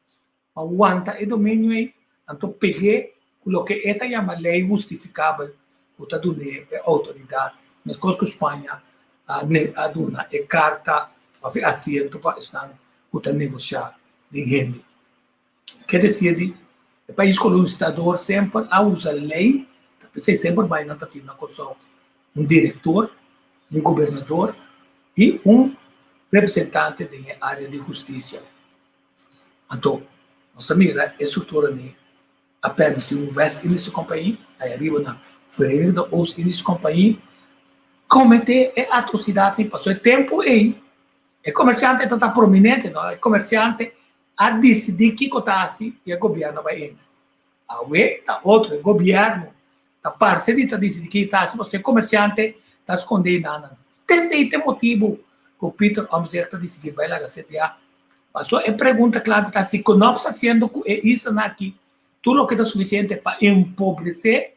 pa wanta e dominio ei, anto peg'é ku loke e ta yama lei hustifikabel ku ta dun'é e outoridat, meskos ku Spaña a a duna e karta òf e asiento pa esnan ku ta negoshá den hende. Ke desir di e pais kolonistador semper a usa lei, ta p'esei semper bai nan ta tin na Kòrsou un direktor, un gobernador i un representante den e área di hustisia. Anto nos ta mira e struktura ni a permití un West Indische Compagnie, ai ariba na Verenigde Oost-Indische Compagnie, kometé e atrosidatnan pasobra e tempu ei e komersiante ta prominente, no? E komersiante a disidí kiko ta hasi i e gobièrnu a bai eens. Awe ta otro, e gobièrnu ta parse di ta disidí kiko ta hasi pasobra e komersiante ta skondé e nannan. T'esei ta e motibu ku Pieter Omtzigt ta disidí bai laga CDA. Paso e pregunta klave ta si Knops ta hasiendo ku e islanan aki tur loke ta sufisiente pa empobresé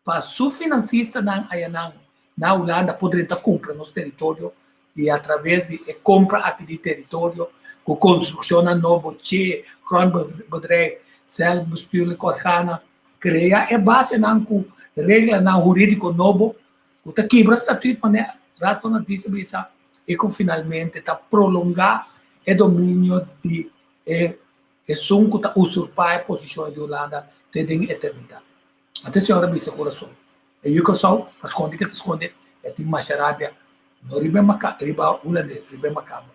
pa su finansistanan ayanan na Hulanda por drenta kumpra nos teritorio i atraves di e kompra aki di teritorio ku konstrukshonnan nobo, che, grondbedrijf, zelfbestuurlijke organen, krea e basenan ku reglanan hurídiko nobo ku ta kibra statuut manera Raad van Advies a bisa i ku finalmente ta prolongá e dominio di e esun ku ta usurpá e posishon di Hulanda te den eternidat. Anto e señor a bisa ku rason, E yu Kòrsou ta skonde ke ta skonde, e tin masha rabia, no riba e maka, riba hulandes, riba e makamba.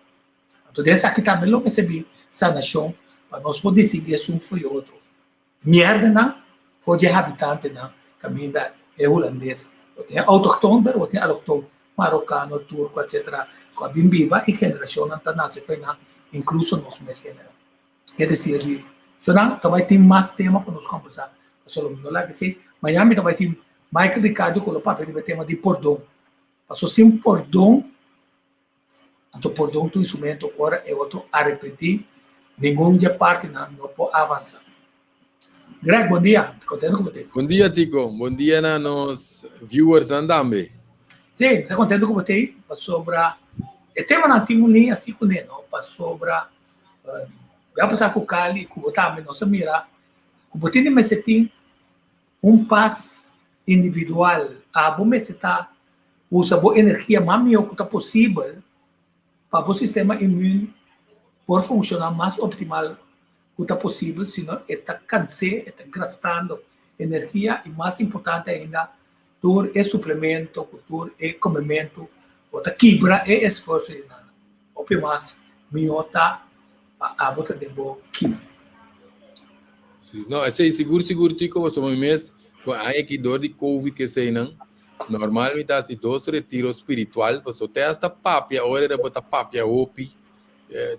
Anto den esaki tambe lo mester bin sanashon pa nos por distinguí esun for e otro. Mierdanan for dje habitantenan kaminda e hulandes, bo tin e autochtoon pero bo tin allochtoon, marokano, turko etcetera, ku a bin biba i generashonnan ta nase pa einan, inkluso nos mes hendenan. Es decir di so nan ta bai tin mas tema pa nos kombersá. Pasobra lo mi no laga esei. Mañan mi ta bai tin Michael Ricardo ku lo papia riba e tema di pordon. Pasobra sin pordon, anto pordon ta un instrumento ora e otro arepentí, ningun di e partinan no por avansá. Greg, bon dia. Kontento ku bo t'ei. Bon dia Tico, bon dia na nos viewersnan tambe. Sí, mi ta kontento ku bo t'ei pasobra e temanan tin un liña así kuné, no? Pasobra Ya pasá ku Cali i ku bo tambe nos a mira ku bo tin di mester tin un pas individual. Abo mester ta usa bo energia mas mihó ku ta posibel pa bo sistema inmun por funshoná mas optimal ku ta posibel, sino e ta kans'é, e ta gastando energia i mas importante ainda tur e suplemento ku tur e komementu bo ta kibra e esfuerso di nan. Hopi mas mihó ta pa abo ta den bo kina. Sí, no, esei sigur sigur Tico, pasobra mi mes ku aña aki dor di covid ku eseinan, normal mi ta hasi dos retiro spiritual, pasobra te hasta papia, ora era bo ta papia hopi,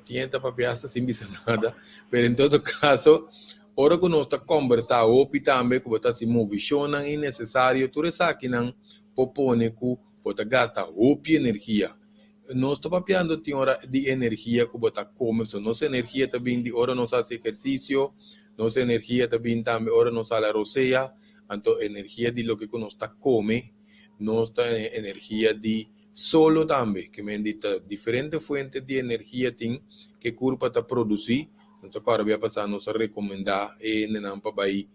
tin hende ta papia hasta sin bisa nada, pero en todo caso, ora ku nos ta kombersá hopi tambe ku bo ta hasi movishonnan innesesario, tur esakinan por pone ku bo ta gasta hopi energia. Nos ta papiando tin ora di energia ku bo ta kome, so nos energia ta bin di ora nos hasi ehersisio, nos energia ta bin tambe ora nos hala rosea, anto energia di loke ku nos ta kome, nos ta energia di solo tambe, ke men di ta diferente fuente di energia tin ke kurpa ta produsi, nos ta kòrda bia pasá nos a rekomendá e hendenan pa bai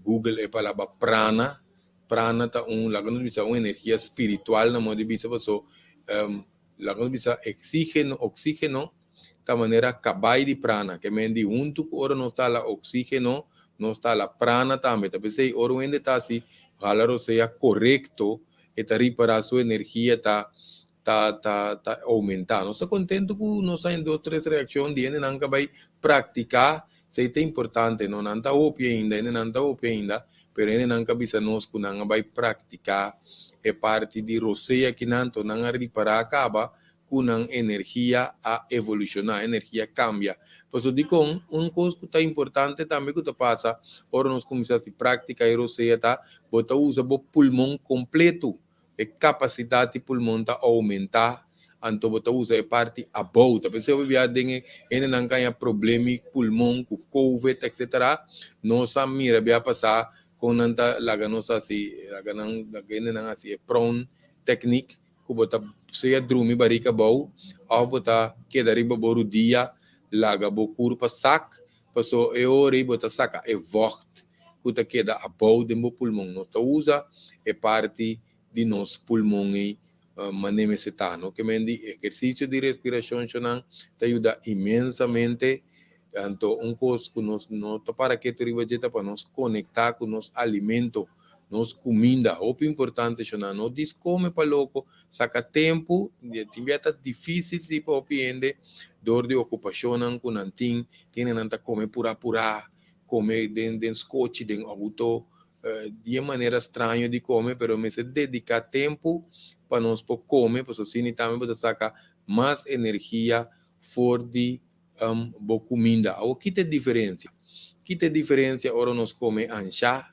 google e palabra prana, Prana ta un, laga nos bisa, un energia spiritual na modo di bisa paso laga nos bisa exigeno, oxigeno ta manera cabai di prana, ke men di huntu ku ora nos ta hala oxigeno nos ta hala prana tambe, ta p'esei ora un hende ta hasi hala rosea korekto e ta ripara su energia ta ta ta ta oumentá. Nos ta kontentu ku nos a haña dos tres reakshon di hendenan ku a bai praktiká, esei ta importante no, nan ta hopi ainda, hendenan ta hopi ainda, pero hendenan ku a bisa nos ku nan a bai praktiká e parti di rosea akinan, anto nan a ripará kaba ku nan energia a evolushoná, energia a kambia. Pasobra dikon? Un kos ku ta importante tambe ku ta pasa ora nos kuminsá hasi práktika e rosea ta bo ta usa bo pulmon kompletu. E kapasidat di pulmon ta oumentá, anto bo ta usa e parti abou. Ta p'esei hopi bia den e hendenan ka haña problemi pulmon ku covid etcetera, nos a mira bia pasá kon nan ta laga nos hasi, laga nan laga hendenan hasi e prone technique ku bo ta sea drumi barika abou òf bo ta keda riba bo rudia laga bo kurpa sak, paso e ora ei bo ta saka e vògt ku ta keda abou den bo pulmon. Nos ta usa e parti di nos pulmon ei manera mester ta. No ke men di ehersisio di respirashon shonan ta yuda inmensamente. Anto un kos ku nos no ta para ketu riba dje ta pa nos konektá ku nos alimento, nos kuminda. Hopi importante shonan. No dis kome pa loko, saka tempu. Tin bia ta difísil si pa hopi hende dor di okupashonnan ku nan tin, kendenan ta kome purá purá. Come den den scochi den auto di e manera straño di come pero mester dedica tempo pa nos por come pasobra asina tambe bo ta saca mas energia for di bo cuminda. Awor kita e diferencia? Kita e diferencia ora nos come ansha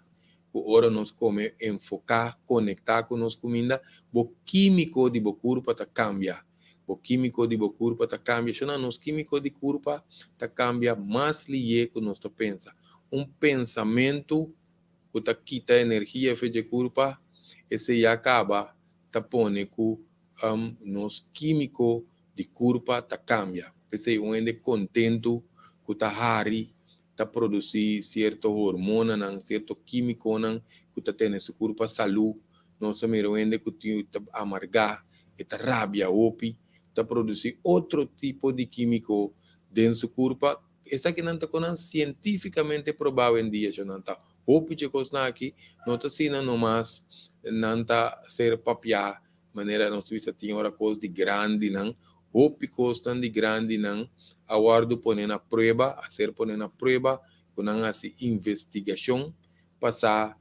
cu ora nos come enfoca conecta cu nos cuminda? Bo quimico di bo curpa ta cambia. Bo kímiko di bo kurpa ta kambia. Shona, nos kímiko di kurpa ta kambia mas lihé ku nos ta pensa. Un pensamentu ku ta kita energia fe dje kurpa, esei ya kaba ta pone ku nos kímiko di kurpa ta kambia. P'esei un hende kontentu ku ta hari ta produsí sierto hormonanan, sierto kímikonan ku ta tene su kurpa salú. Nos ta mira un hende ku tin ta amargá, e ta rabia hopi, ta produsí otro tipo di kímiko den su kurpa. Esakinan ta konan sientífikamente probá awendia, sho nan ta hopi dje kosnan aki, no ta asina nomas nan ta ser papiá Manera nos bisa tin ora kos di grandinan, hopi kosnan di grandinan a wòrdu pone na prueba, a ser pone na prueba ku nan hasi investigashon pa sa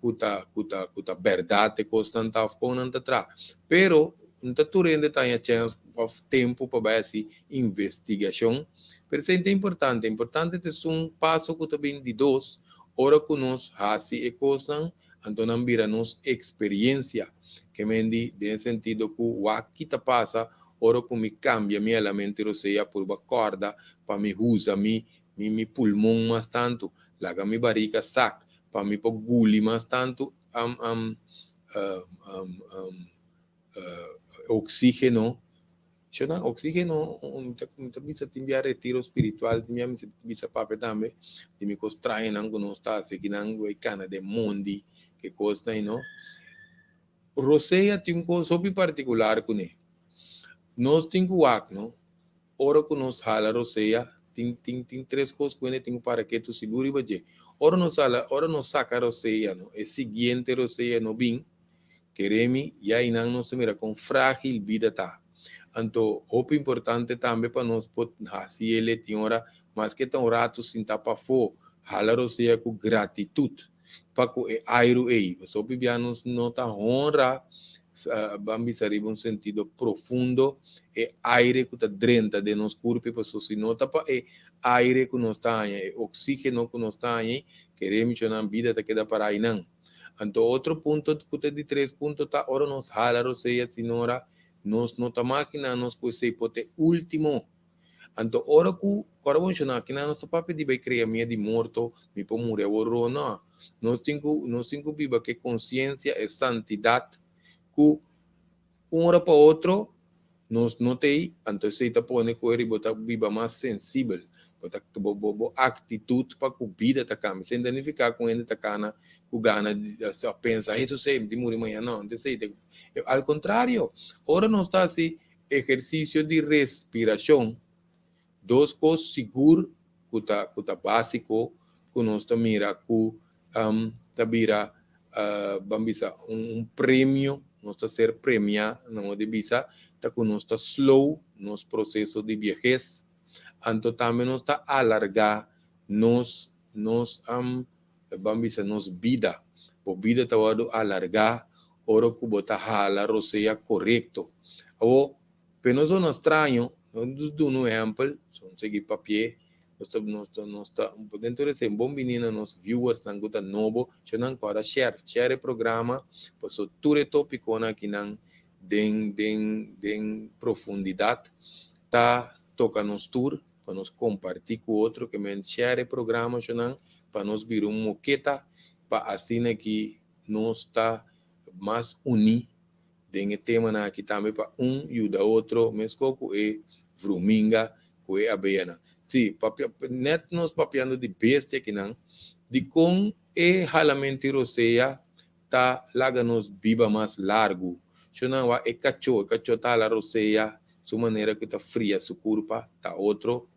ku ta ku ta ku ta bèrdat e kosnan ta òf kon nan ta traha. Pero no ta tur hende ta haña chèns òf tempu pa bai hasi investigashon. Pero esei ta importante. Importante ta esun paso ku ta bin di dos, ora ku nos hasi e kosnan Anto nan bira nos experiencia. Ke men di den sentido ku wak ki ta pasa ora ku mi kambia mi alamento i rosea purba kòrda pa mi huza mi mi mi pulmon mas tantu, laga mi barika sak pa mi por guli mas tantu am am oxigeno. Shona, oxigeno, mi ta mi ta bisa tin bia retiro spiritual, tin bia mi ta bisa papia tambe di mi kos trahenan ku nos ta hasi akinan ku e kana den mondi, ke kosnan ei no. Rosea tin un kos hopi partikular kuné. Nos tin ku wak no, ora ku nos hala rosea tin tin tin tres kos ku hende tin ku para ketu sigur riba dje. Ora nos hala ora nos saka rosea no, e siguiente rosea no bin, Keremi, ya einan nos ta mira kon frágil bida ta. Anto, hopi importante tambe pa nos por hasi el e tin ora, maske ta un ratu sintá pafó, hala rosea ku gratitut pa ku e airu ei. Pasobra hopi bia nos no ta honra, ban bisa riba un sentido profundo, e aire ku ta drenta den nos kurpi, pasobra si no ta pa e aire ku nos ta haña, e oksígeno ku nos ta haña ei, keremi chonan bida ta keda pará einan. Anto otro punto ku ta di tres punto ta ora nos hala rosea sinora nos no ta makina nos ku esei por ta e ultimo. Anto ora ku ora bo menshoná kina nos ta papia di bai krea mia di morto mi por muri awor ro no. Nos tin ku nos tin ku biba ku e konsiensia e santidat ku un ora pa otro Nos no ta ei, anto esei ta pone ku eri bo ta biba mas sensibel. Bo ta bo bo bo aktitut pa ku bida ta kambia. Esei no ta nifiká ku hende ta kana ku gana di a pensa, Hesus ei, mi tin muri mañana. No, anto esei ta al kontrario. Ora nos ta hasi ehersisio di respirashon, dos kos sigur ku ta ku ta básiko ku nos ta mira ku ta bira ban bisa un premio, nos ta ser premiá na modo di bisa, ta ku nos ta slow nos proseso di biehes, anto tambe nos ta alargá nos nos ban bisa nos bida. Bo bida ta wòrdu alargá ora ku bo ta hala rosea korekto. Awor, Pe nos zona straño, nos duna un ehempel, so nos sigui papi'é, nos ta nos ta nos ta den tur esei bon bini na nos viewersnan ku ta nobo, sho nan kòrda share, share e programa paso tur e topikonan akinan den den den profundidat ta toka nos tur pa nos kompartí ku otro ke men share e programa sho nan pa nos bira un moketa pa asina ki nos ta mas uní den e temanan aki tambe pa un yuda otro mesco cu e vruminga cu e abeyanan. Si, papia, net nos papiando di bestia akinan, dicon e halamento y rosea ta laga nos biba mas largu? Shonan wak e cacho, e cacho ta hala rosea, su manera cu ta fria su curpa ta otro,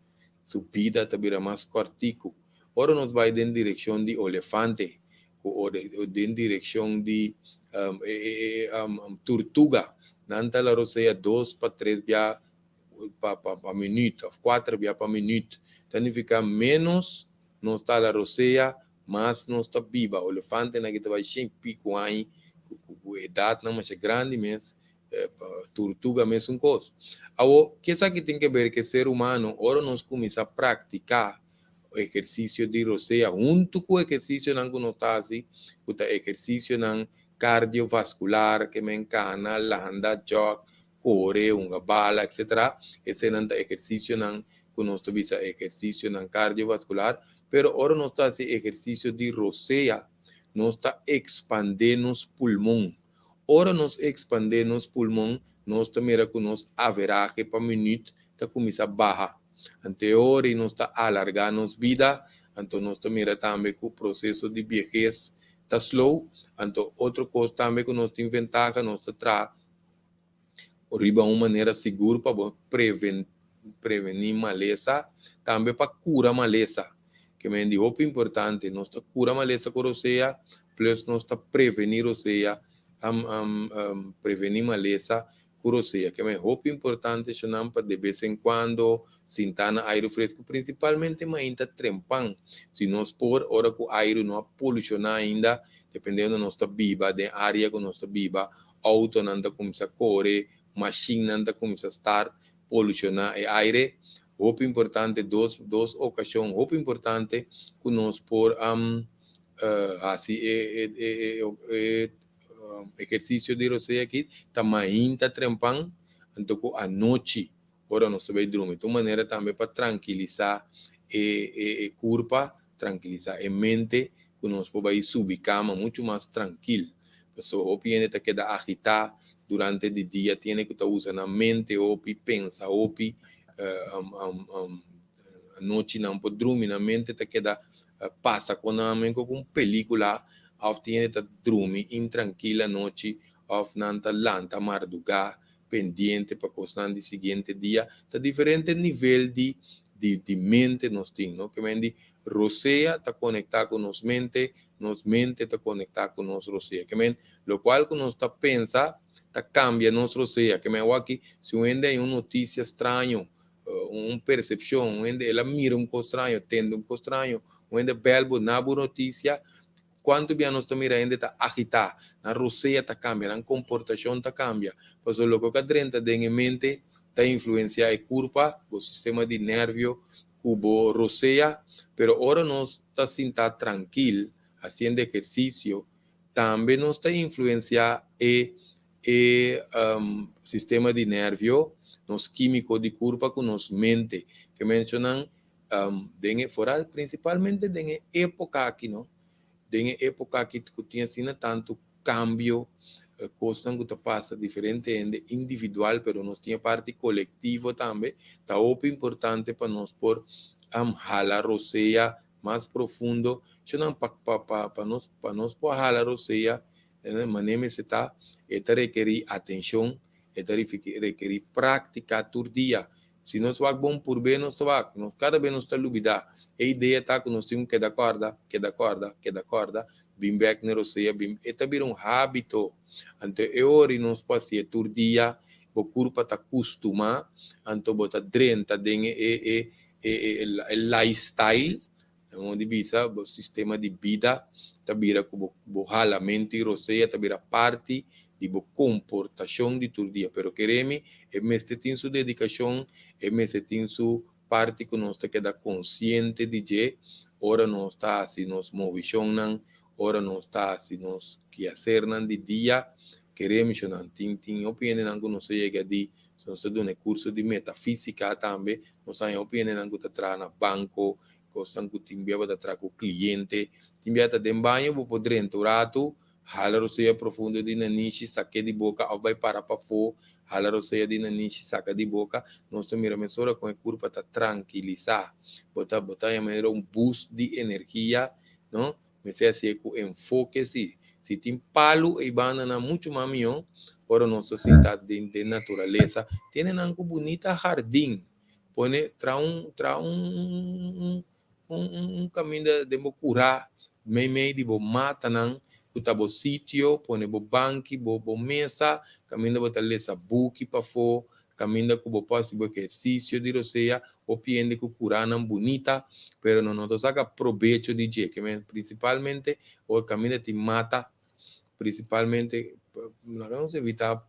su bida ta bira mas cortico. Ora nos bay den direccion di olefante, ku ora den direkshon di e turtuga nan ta la rosea dos pa tres bia pa pa minüt òf kuater bia pa minüt ta nifiká ménos nos ta la rosea mas nos ta biba olefantenan ki ta bai shen piku aña ku edatnan masha grandi mes turtuga mesun kos awor ke esaki tin ke ber ke ser humano ora nos kuminsá praktiká ehersisio di rosea huntu ku ehersisionan ku nos ta hasi ku ta ehersisionan kardiovaskular ke men kana, landa, jòg, Kore, hunga bala, etc. Eseinan ta ehersisionan ku nos ta bisa ehersisionan kardiovaskular. Pero ora nos ta hasi ehersisio di rosea, nos ta ekspandé nos pulmon. Ora nos ekspandé nos pulmon, nos ta mira ku nos averahe pa minüt ta kuminsá baha. Anto e ora ei nos ta alargá nos bida, anto nos ta mira tambe ku proseso di biehes ta slow. Anto otro kos tambe ku nos tin ventaha, nos ta traha riba un manera sigur pa bo prevení malesa, tambe pa kura malesa. Ke men di hopi importante, nos ta kura malesa ku rosea, plus nos ta prevení rosea, prevení malesa ku rosea. Ke men hopi importante shonnan pa de bes en kuando sinta na airu fresku, prinsipalmente mainta trempan. Si nos por, ora ku airu no a polushoná ainda, dependiendo nos ta biba, den área ku nos ta biba, Autonan ta cuminsa core, machinnan ta cuminsa start, poluciona e aire. Hopi importante, dos dos ocasion hopi importante cu nos por haci e e e ehercicio di rosea aki ta mainta trempan anto cu anochi ora nos ta bay drumi. Ta un manera tambe pa trankilisa e e curpa, trankilisa e mente cu nos por bay subi cama mucho mas trankil. Pasobra hopi hende ta keda agita durante di dia, tiene cu ta usa nan mente hopi, pensa hopi, anochi nan por drumi, nan mente ta keda pasa cu nan men cu un pelicula of tin hende ta drumi intrankil anochi of nan ta lanta marduga pendiente pa kosnan di siguiente dia, ta diferente nivel di di di mente nos tin, no? Ke men di rosea ta konektá ku nos mente, nos mente ta konektá ku nos rosea. Ke men lokual ku nos ta pensa ta kambia nos rosea. Ke men awaki si un hende haña un notisia straño, un persepshon, un hende el a mira un kos straño, tende un kos straño, un hende bèl bo na bo notisia, Kuantu bia nos ta mira hende ta agitá, nan rosea ta kambia, nan komportashon ta kambia, pasobra loke ku a drenta den e mente ta influensiá e kurpa, bo sistema di nèrvio ku bo rosea. Pero ora nos ta sintá trankil hasiendo ehersisio, tambe nos ta influensiá e e sistema di nèrvio, nos kímiko di kurpa ku nos mente. Ke menshonan Den e foral prinsipalmente den e époka aki no, den e époka aki ku tin asina tantu kambio, kosnan ku ta pasa diferente hende individual pero nos tin e parti kolektivo tambe, ta hopi importante pa nos por hala rosea mas profundo, shonnan pa pa pa pa nos pa nos por hala rosea manera mester ta, e ta rekerí atenshon, e ta rekerí práktika tur dia. Si nos wak bon purbe nos ta wak, nos kada bes nos ta lubida. E idea ta ku nos tin ku keda kòrda, keda kòrda, keda kòrda, bin bèk na rosea, bin, e ta bira un hábito. Anto e ora i nos por hasié tur dia, bo kurpa ta kustumá, anto bo ta drenta den e e e e lifestyle, Na modo di bisa, bo sistema di bida ta bira ku bo bo halamentu i rosea ta bira parti di bo komportashon di tur dia. Pero kere mi, e mester tin su dedikashon, e mester tin su parti ku nos ta keda konsiente di dje ora nos ta hasi nos movishonnan, ora nos ta hasi nos kiasernan di dia. Kere mi, shonnan, tin tin hopi hendenan ku nos a yega di nos ta duna e kurso di metafísika tambe, nos haña hopi hendenan ku ta traha na banko, Kosnan ku tin bia bo ta traha ku kliente. Tin bia ta den baño bo por drenta un ratu, hala rosea profundo di nanishi, sak'é di boka òf bai para pafó, hala rosea di nanishi, saka di boka. Nos ta mira mesora kon e kurpa ta trankilisá. Bo ta bo ta haña manera un boost di energia, no? Mester hasié ku enfoke si. Si tin palu ei bandanan muchu mas mihó ora nos ta sinta den den naturalesa. Tene nan ku bunita hardin. Pone traha un traha un un un kaminda den bo kurá meimei di bo matanan ku ta bo sitio, pone bo banki, bo bo mesa, kaminda bo ta lesa buki pafó, kaminda ku bo por hasi bo ehersisio di rosea, hopi hende ku kuránan bunita, pero no no ta saka probecho di dje, ke men prinsipalmente ora kaminda tin mata, Principalmente laga nos evita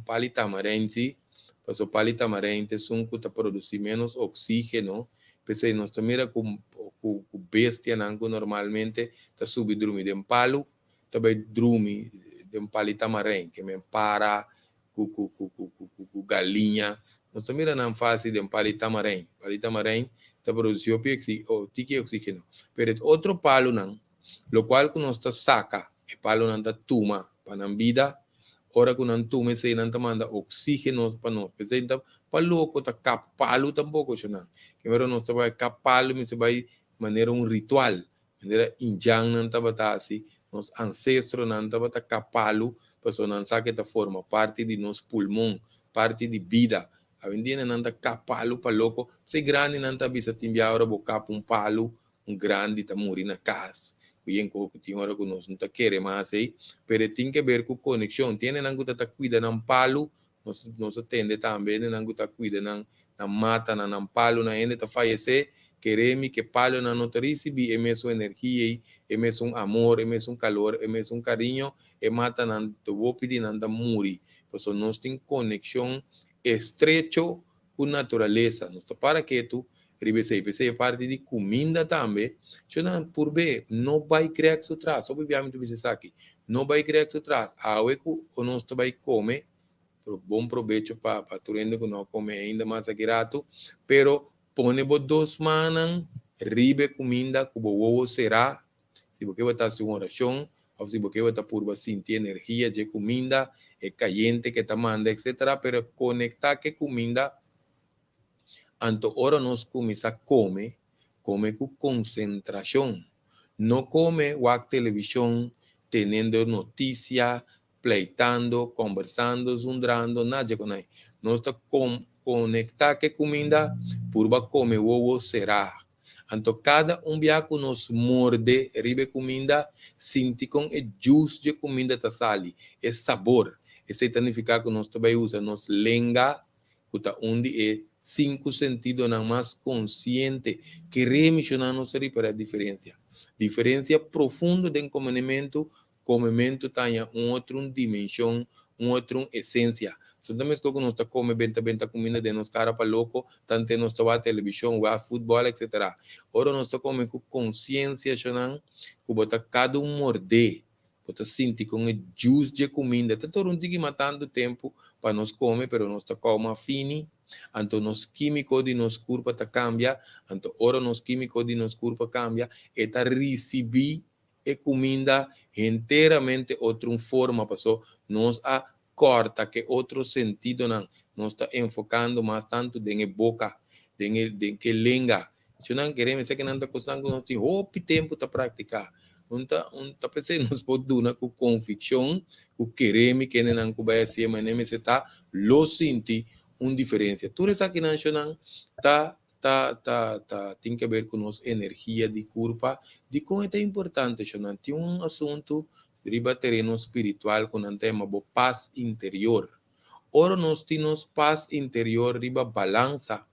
pali tamarijn si, pasobra pali tamarijn ta esun ku ta produci menos oxigeno, p'esei nos ta mira ku ku bestianan ku normalmente ta subi drumi den palu ta bai drumi den pali tamarijn, ke men para. Ku ku ku ku ku ku ku galiña. Nos ta mira nan fácil den pali tamarein. Pali tamarein ta produci hopi oxi tiki oxígeno. Pero e otro palunan, locual ku nos ta saca, e palunan ta tuma pa nan bida, ora ku nan tuma esei nan ta manda oxígeno pa nos. P'esei ta pa loko ta kap palu tampoco shonnan. Primero nos ta bai kap palu mester bai manera un ritual. Manera indjannan tabata hasi, nos ansestronan tabata kap palu pasobra nan sa ku e ta forma parti di nos pulmon, parti di bida. Awendia nan ta kap palu pa loko. P'esei grandinan ta bisa tin bia ora bo kap un palu, un grandi ta muri na kas. Ku yen koho ku tin ora ku nos no ta kere mas ei. Pero e tin keber ku konekshon. Tin hendenan ku ta ta kuida nan palu, nos nos a tende tambe hendenan ku ta kuida nan nan matanan, nan palunan. Hende ta fayesé, kere mi ke palunan no ta risibí e mesun energia ei, e mesun amor, e mesun kalor, e mesun kariño, e matanan ta hopi di nan ta muri. Pasobra nos tin konekshon estrecho ku naturalesa. Nos ta para ketu riba esei. P'esei e parti di kuminda tambe, sho nan purb'é no bai grèk su tras. Hopi bia mi ta bisa esaki, no bai grèk su tras. Awe ku nos ta bai kome, bon probecho pa pa tur hende ku no a kome ainda mas aki ratu, pero pone bo dos mannan riba e kuminda ku bo wowo será. Si bo ke bo ta hasi un orashon òf si bo ke bo ta purba sinti energia dje kuminda, e kayente ke ta manda etsetera, pero konektá ku e kuminda. Anto ora nos kuminsá kome, kome ku konsentrashon. No kome wak televishon, tenendo notisia, pleitando, kombersando, zundrando, nada dje konai. Nos ta konektá ku e kuminda, purba kome wowo será. Anto kada un bia ku nos morde riba e kuminda, sinti kon e jus dje kuminda ta sali, e sabor. Esei ta nifiká ku nos ta bai usa nos lenga, ku ta un di e sinku sentidonan mas konsiente. Keré mishoná nos ta ripará e diferensia. Diferensia profundo den komenementu Komementu ta haña un otro un dimenshon, un otro un esensia. So ta meskos ku nos ta kome benta benta kuminda den nos kara pa loko, tante nos ta wak televishon, wak futbòl etsetera. Ora nos ta kome ku konsiensia shonnan ku bo ta kada un mordé, bo ta sinti kon e jus dje kuminda. Ta tora un tiki mas tantu tempu pa nos kome pero nos ta kou mas fini, anto nos kímiko di nos kurpa ta kambia, anto ora nos kímiko di nos kurpa kambia e ta risibí e kuminda henteramente otro un forma paso nos a kòrta ke otro sentidonan, nos ta enfokando mas tantu den e boka, den e den ke lenga. Su nan kere mester ke nan ta kosnan ku nos tin hopi tempu ta praktiká. Un ta un ta p'esei nos por duna ku konvikshon ku keremi kendenan ku bai hasié manera mester ta lo sinti un diferensia. Tur esakinan shonnan ta ta ta ta tin ke ber ku nos energia di kurpa. Dikon e ta importante sho? Nan tin un asuntu riba tereno spiritual ku nan ta yama bo pas interior. Ora nos tin nos pas interior riba balansa,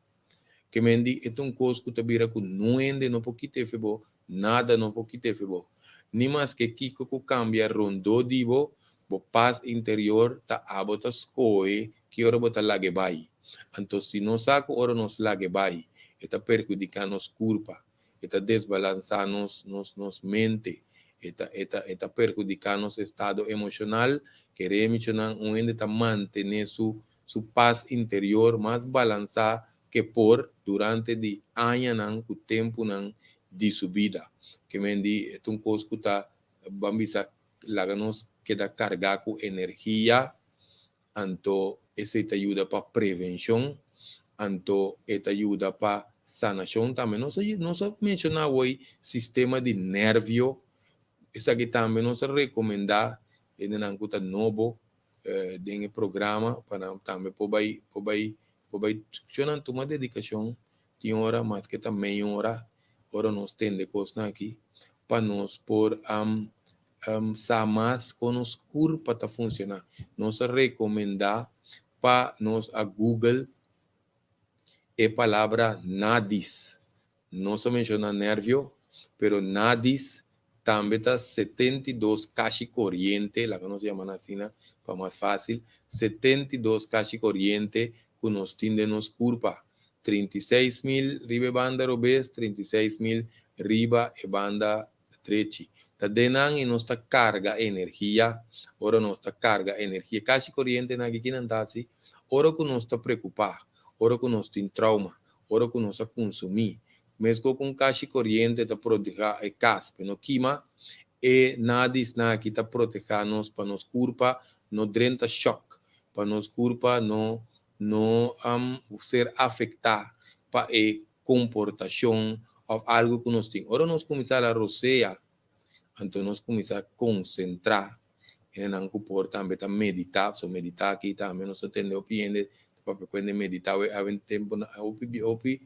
ke men di e ta un kos ku ta bira ku nuende no por kita efe bo, nada no por kita efe bo. Ni maske kiko ku kambia rondó di bo, bo pas interior ta abo ta skohe Ki ora bo ta lag'e bai? Anto si nos sa ku ora nos lag'e bai, e ta perhudiká nos kurpa, e ta desbalansá nos nos nos mente, e ta e ta e ta perhudiká nos estado emoshonal, kere michonan un hende ta mantené su su pas interior mas balansá ke por durante di añanan ku tempunan di su bida. Ke men di e ta un kos ku ta ban bisa laga nos keda kargá ku energia. Anto esei ta yuda pa prevenshon, anto e ta yuda pa sanashon tambe. Nos a nos a menshoná awor sistema di nervio, esaki tambe nos a rekomendá hendenan ku ta nobo den e programa pa nan tambe por bai por bai por bai nan tuma dedikashon tin ora maske ta mei ora, ora nos tende kosnan aki pa nos por sa mas kon nos kurpa ta funshoná. Nos a rekomendá pa nos a google e palabra nadis. Nos a menshoná nervio, pero nadis tambe ta 72 kashi koriente, laga nos yama nan asina pa mas fásil, 72 kashi koriente ku nos tin den nos kurpa. 36 mil riba e banda robes, 36 mil riba e banda drechi. Ta den nan i nos ta karga energia. Ora nos ta karga energia, kashi korientenan aki kinan ta hasi? Ora ku nos ta preokupá, ora ku nos tin trauma, ora ku nos a kunsumí, meskos ku un kashi koriente ta protehá e kas pa e no kima, e nadisnan aki ta protehá nos pa nos kurpa no drenta shòk, pa nos kurpa no no ser afektá pa e komportashon òf algu ku nos tin. Ora nos kuminsá la rosea, anto nos kuminsá konsentrá. Hendenan ku por tambe ta meditá, pasobra meditá aki tambe nos ta tende hopi hende ta papia ku hende meditá awe awe tempu hopi hopi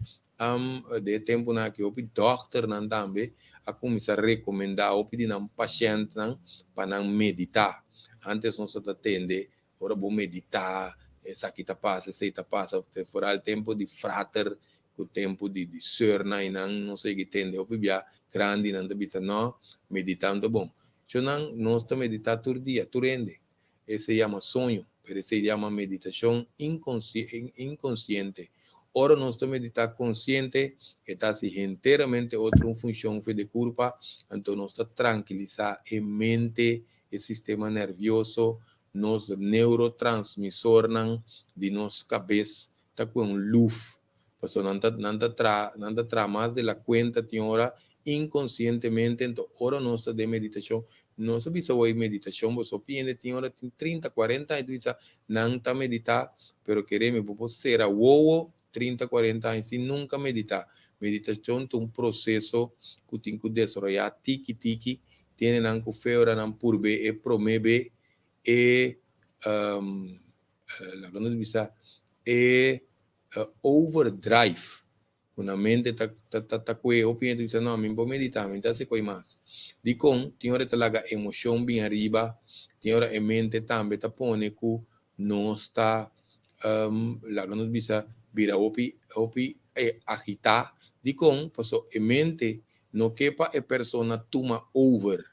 den e tempunan aki hopi dòkternan tambe a kuminsá rekomendá hopi di nan pashèntnan pa nan meditá. Ántes nos ta tende Ora bo meditá, esaki ta pasa, esei ta pasa, foral tempu di frater ku tempu di di sùrnan i nan no sigui tende hopi bia grandinan ta bisa no, meditá no ta bon. Shonnan nos ta meditá tur dia, tur hende. Esei yama soño, pero esei yama meditashon inkonsiente. Ora nos ta meditá konsiente, e ta hasi henteramente otro un funshon fe de kurpa, anto nos ta trankilisá e mente e sistema nervioso, nos neurotransmisornan di nos kabes ta kue un luf, pasobra nan ta nan ta traha nan ta traha mas de la kuenta tin ora inkonsientemente, enton ora nos ta den meditashon, nos a bisa wou meditashon bo so piende tin ora tin trinta kuarenta aña ta bisa nan ta meditá, pero kere mi bo por sera wowo trinta kuarenta aña sin nunka meditá. Meditashon ta un proseso ku tin ku desaroyá tiki tiki. Tiene nan ku fe ora nan purb'é e promé be e laga nos bisa e overdrive ku nan mente ta ta ta kue hopi hende ta bisa no mi no por meditá mi ta hasi koi mas. Dikon? Tin ora e ta laga emoshon bin ariba, tin ora e mente tambe ta pone ku nos ta laga nos bisa bira hopi hopi agitá. Dikon? Paso e mente no ke pa e persona tuma over.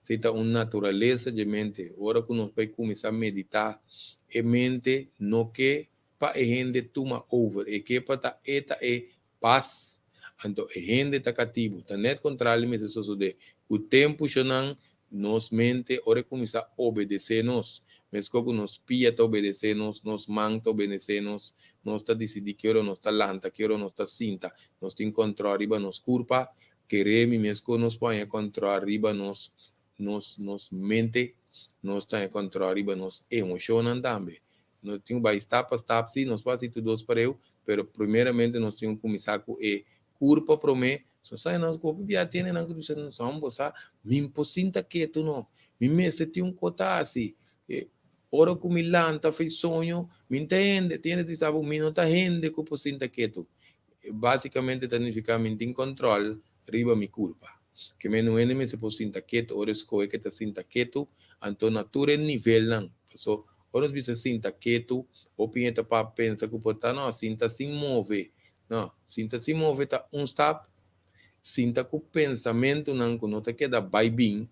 Esei ta un naturalesa dje mente. Ora ku nos bai kuminsá meditá, e mente no ke pa e hende tuma over. E ke pa ta e ta e pas. Anto e hende ta katibu. Ta nèt kontrali mester sosodé. Ku tempu shonnan, nos mente ora e kuminsá obedesé nos, meskos ku nos pia ta obedesé nos, nos man ta obedesé nos, nos ta disidí ki ora nos ta lanta, ki ora nos ta sinta, nos tin kòntròl riba nos kurpa, keré mi meskos nos por haña kòntròl riba nos nos nos mente, nos ta haña kòntròl riba nos emoshonnan tambe. Nos tin ku bai stap pa stap, sí, nos por hasi tur dos pareu, pero primeramente nos tin ku kuminsá ku e kurpa promé. So sa nos ku hopi bia tene nan ku bisa nos homber sa mi por sinta ketu no, mi mester tin un kota hasi. E ora ku mi lanta for e soño, mi no ta hende, tin hende ta bisa bo mi no ta hende ku por sinta ketu. Básikamente ta nifiká mi no tin kòntròl riba mi kurpa. Ke men un hende mester por sinta ketu ora e skohe ke ta sinta ketu, anto na tur e nivelnan. Paso ora nos bisa sinta ketu, hopi hende ta pa pensa ku por ta no, sinta sin move. No, sinta sin move ta un stap, sinta ku pensamentunan ku no ta keda bai bin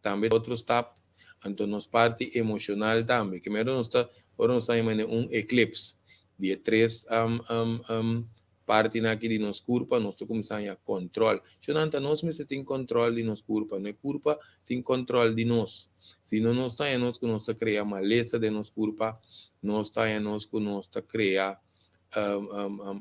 tambe ta otro stap, anto nos parti emoshonal tambe. Ke men ora nos ta ora nos ta yama un eclipse di e tres Partinan aki di nos kurpa nos ta kuminsá haña kòntròl. Shonanta nos mester tin kòntròl di nos kurpa, no e kurpa tin kòntròl di nos. Si no nos ta haña nos ku nos ta krea malesa den nos kurpa, nos ta haña nos ku nos ta krea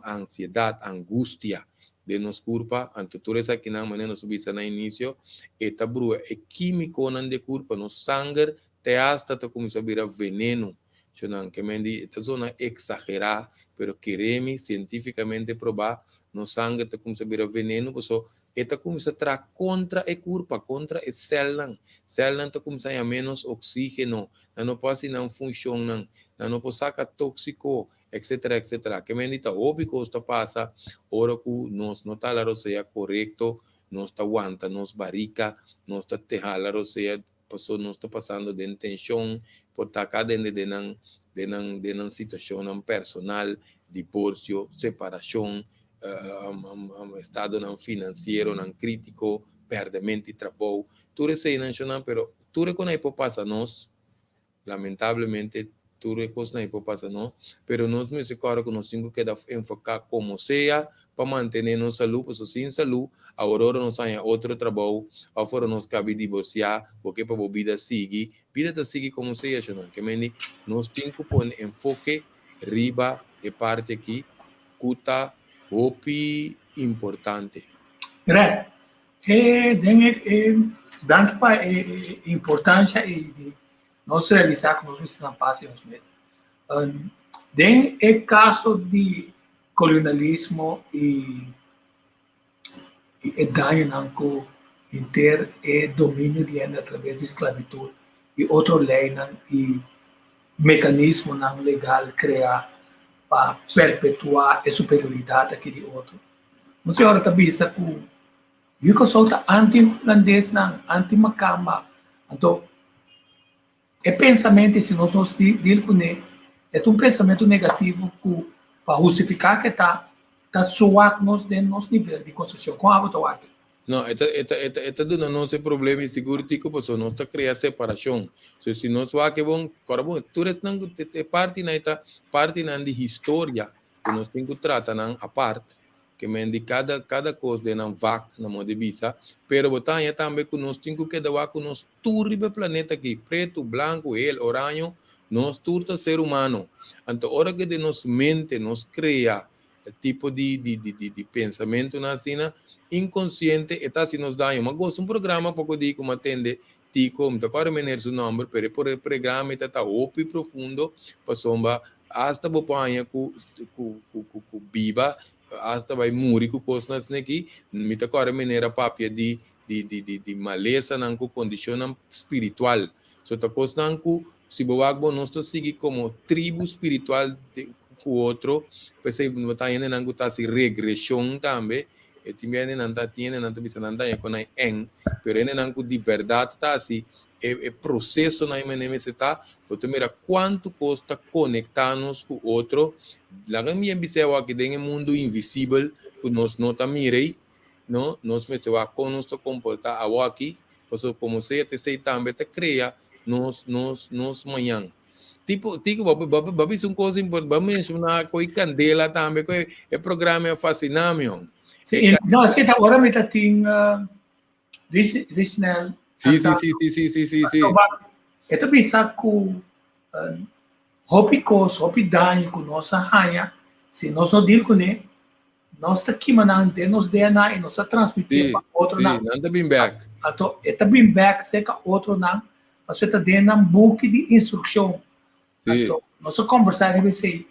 ansiedat, angustia den nos kurpa. Anto tur esakinan, manera nos a bisa na inisio, e ta brua e kímikonan di e kurpa, nos sanger te asta ta kuminsá bira veneno. Shonnan ke men di ta zona eksagerá, pero kere mi sientífikamente probá, nos sanger ta kuminsá bira veneno paso e ta kuminsá traha kontra e kurpa, kontra e sèlnan. Sèlnan ta kuminsá haña ménos oksígeno, nan no por hasi nan funshonnan, nan no por saka tóksiko, etcétera, etcétera. Ke men di ta hopi kos ta pasa ora ku nos no ta hala rosea korekto, nos ta wanta nos barika, nos ta hala rosea Pasobra nos ta pasando den tenshon, por ta kada hende den nan den nan den nan situashonnan personal, diborsio, separashon, estadonan finansieronan kritiko, pèrdèment di trabou, tur eseinan shonnan, pero tur e kon ei por pasa nos, lamentablemente. Tur e kosnan ei por pasa nos, pero nos mester kòrda ku nos tin ku keda enfoká komo sea pa mantené nos salú, pasobra sin salú awor ora nos haña otro trabou òf ora nos kabi divorsiá, bo ke pa bo bida sigui, bida ta sigui komo sea shonnan. Ke mende nos tin ku pone enfoke riba e parti aki ku ta hopi importante. Greg, e den e danki pa e importansha ei di Nos realisá ku nos mester na pas di nos mes. Den e kaso di kolonialismo i e dañonan ku henter e dominio di hende atraves di sklabitut i otro leinan i mekanismonan legal kreá pa perpetuá e superioridat aki di otro. Un señora ta bisa ku Yu Kòrsou ta anti-hulandesnan, anti-makamba. Anto, e pensamentu si nos nos deal kuné, e ta un pensamentu negativo ku pa hustifiká ke ta, ta suak nos den nos nivel di konsepshon. Kon abo ta wak? No, e ta, e ta, e ta, e ta duna nos e problema insigur tiko pasobra nos ta krea separashon. So, si nos wak e bon, kòrda bon, tur esnan ku e partinan ei ta partinan di historia ku nos tin ku trata nan apart. Ke men di kada kada kos den nan vak, na modo di bisa. Pero bo ta haña tambe ku nos tin ku keda wak ku nos tur riba e planeta aki, pretu, blanku, hel, oraño, nos tur ta ser humano. Anto ora ku den nos mente nos krea e tipo di di di di di pensamentunan asina, inkonsiente e ta hasi nos daño. Mi a gosta un programa poko di ku mi a tende Tico, mi ta kòrda meneer su nòmber, pero e por e programa ei ta ta hopi profundo pasobra Asta bo por haña ku ku ku ku ku biba, asta bai muri ku kosnan asina aki. Mi ta kòrda manera papia di di di di di malesanan ku kondishonnan spiritual. So ta kosnan ku si bo wak bo nos ta sigui komo tribu spiritual di ku otro, p'esei bo ta haña hendenan ku ta hasi regreshon tambe. E tin bia hendenan ta tin hendenan ta bisa nan ta haña ku nan eng, pero hendenan ku di bèrdat ta hasi e e procesonan y manera mester ta, bo ta mira cuanto cos ta conecta nos cu otro. Laga mi bien bisa awor aki den e mundo invisibel cu nos no ta mira ey, no, nos mester wak con nos ta comporta awor aki, pasobra como sea ta esey tambe ta crea nos nos nos mañan. Tipo, Tico, bo bo bo bisa un cos importante, bo menciona cu e candela tambe, cu e programa a fascina mi, hom. Sí, no, sí, ta ora mi ta tin Risnel. Sí, sí, sí, sí, sí, sí, sí, sí. E ta bisa ku hopi kos, hopi daño ku nos a haña, si nos no deal kuné, nos ta kima nan den nos DNA i nos ta transmití pa otronan. Sí, nan ta bin bèk. Anto e ta bin bèk serka otronan, pasobra e ta den nan buki di instrukshon. Sí. Anto nos a kombersá riba esei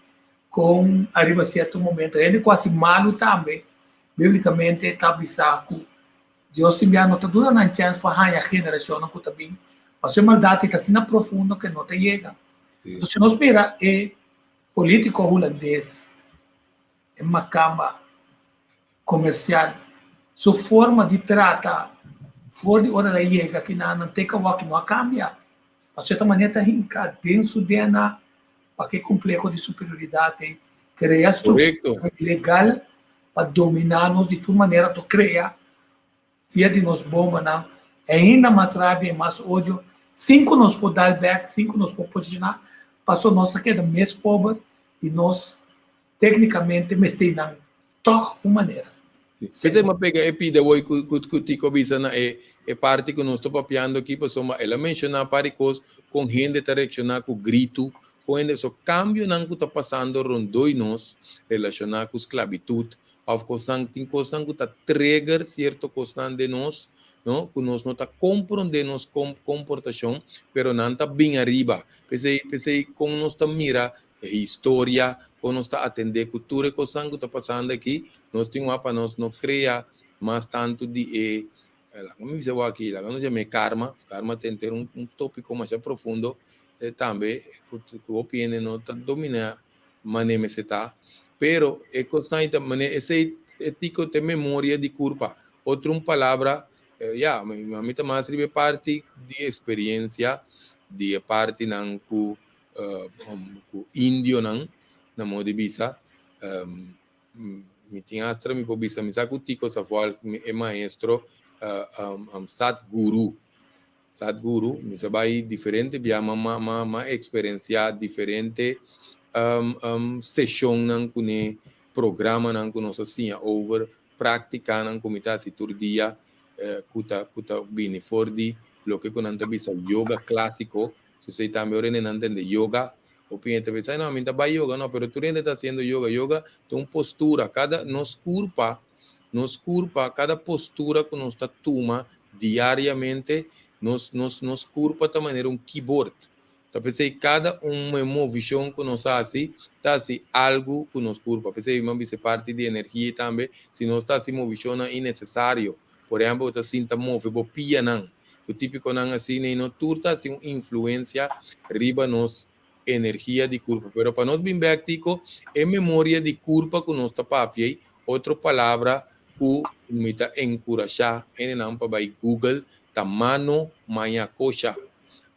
kon ariba sierto momento hende ku hasi malu tambe biblikamente ta bisa ku Dios tin bia no ta duna nan chèns pa haña generashonnan ku ta bin, pasobra e maldat ei ta asina profundo ku e no ta yega. Entonces si nos mira e polítiko hulandes, e makamba komersial, su forma di trata for di ora el a yega akinan nan te kawaki no a kambia, pasobra e ta manera ta hinka den su DNA pa ke kompleho di superioridat ei krea struktura legal pa dominá nos di tur manera to krea via di nos bombanan ainda mas rabia i mas odio sin ku nos por dal bèk, sin ku nos por posishoná, pasobra nos a keda mes pober i nos téknikamente mester nan tòg un manera. P'esei mi a pega e pida awor ku ku Tico a bisa na e e parti ku nos ta papiando aki pasobra el a menshoná par di kos kon hende ta reakshoná ku gritu, kon hende so kambionan ku ta pasando rondoi nos relashoná ku sklabitut òf kosnan tin kosnan ku ta trigger sierto kosnan den nos no ku nos no ta komprondé nos komportashon pero nan ta bin ariba p'esei p'esei kon nos ta mira E historia, kon nos ta atendé ku tur e kosnan ku ta pasando aki, nos tin wak pa nos no krea mas tantu di e, laga mi bisa bo aki, laga nos yama e karma, karma ta henter un un topiko masha profundo tambe ku ku hopi hende no ta dominá manera mester ta, pero e kosnan ei ta manera esei e tiko ta e memoria di kurpa, otro un palabra ya mi ta mas riba e parti di eksperiensia di e partinan ku ku indionan na modo di bisa mi tin astra mi por bisa mi sa ku Tico sa volg e maestro Sadhguru. Sadhguru, mi sa bai diferente bia ma ma ma ma eksperensiá diferente seshonnan kuné, programanan ku nos a siña over, práktikanan ku mi ta hasi tur dia ku ta ku ta bini for di loke ku nan ta bisa yoga klásiko. So esei tambe ora hende nan tende yoga, hopi hende ta bisa, no, mi ta bai yoga, no, pero tur hende ta hasiendo yoga. Yoga ta un postura, kada nos kurpa Nos kurpa, kada postura ku nos ta tuma diariamente, nos nos nos kurpa ta manera un keyboard. Ta p'esei kada un movishon ku nos hasi ta hasi algu ku nos kurpa. P'esei mi a bisa e parti di energia tambe, si nos ta hasi movishonnan innesesario, por ehèmpel bo ta sinta move bo pianan, ku típikonan asina, i no tur ta hasi un influensia riba nos energia di kurpa. Pero pa nos bin bek Tico, e memoria di kurpa ku nos ta papia ei, otro palabra ku mi ta enkurashá hendenan pa bai Google ta mano mañakosha.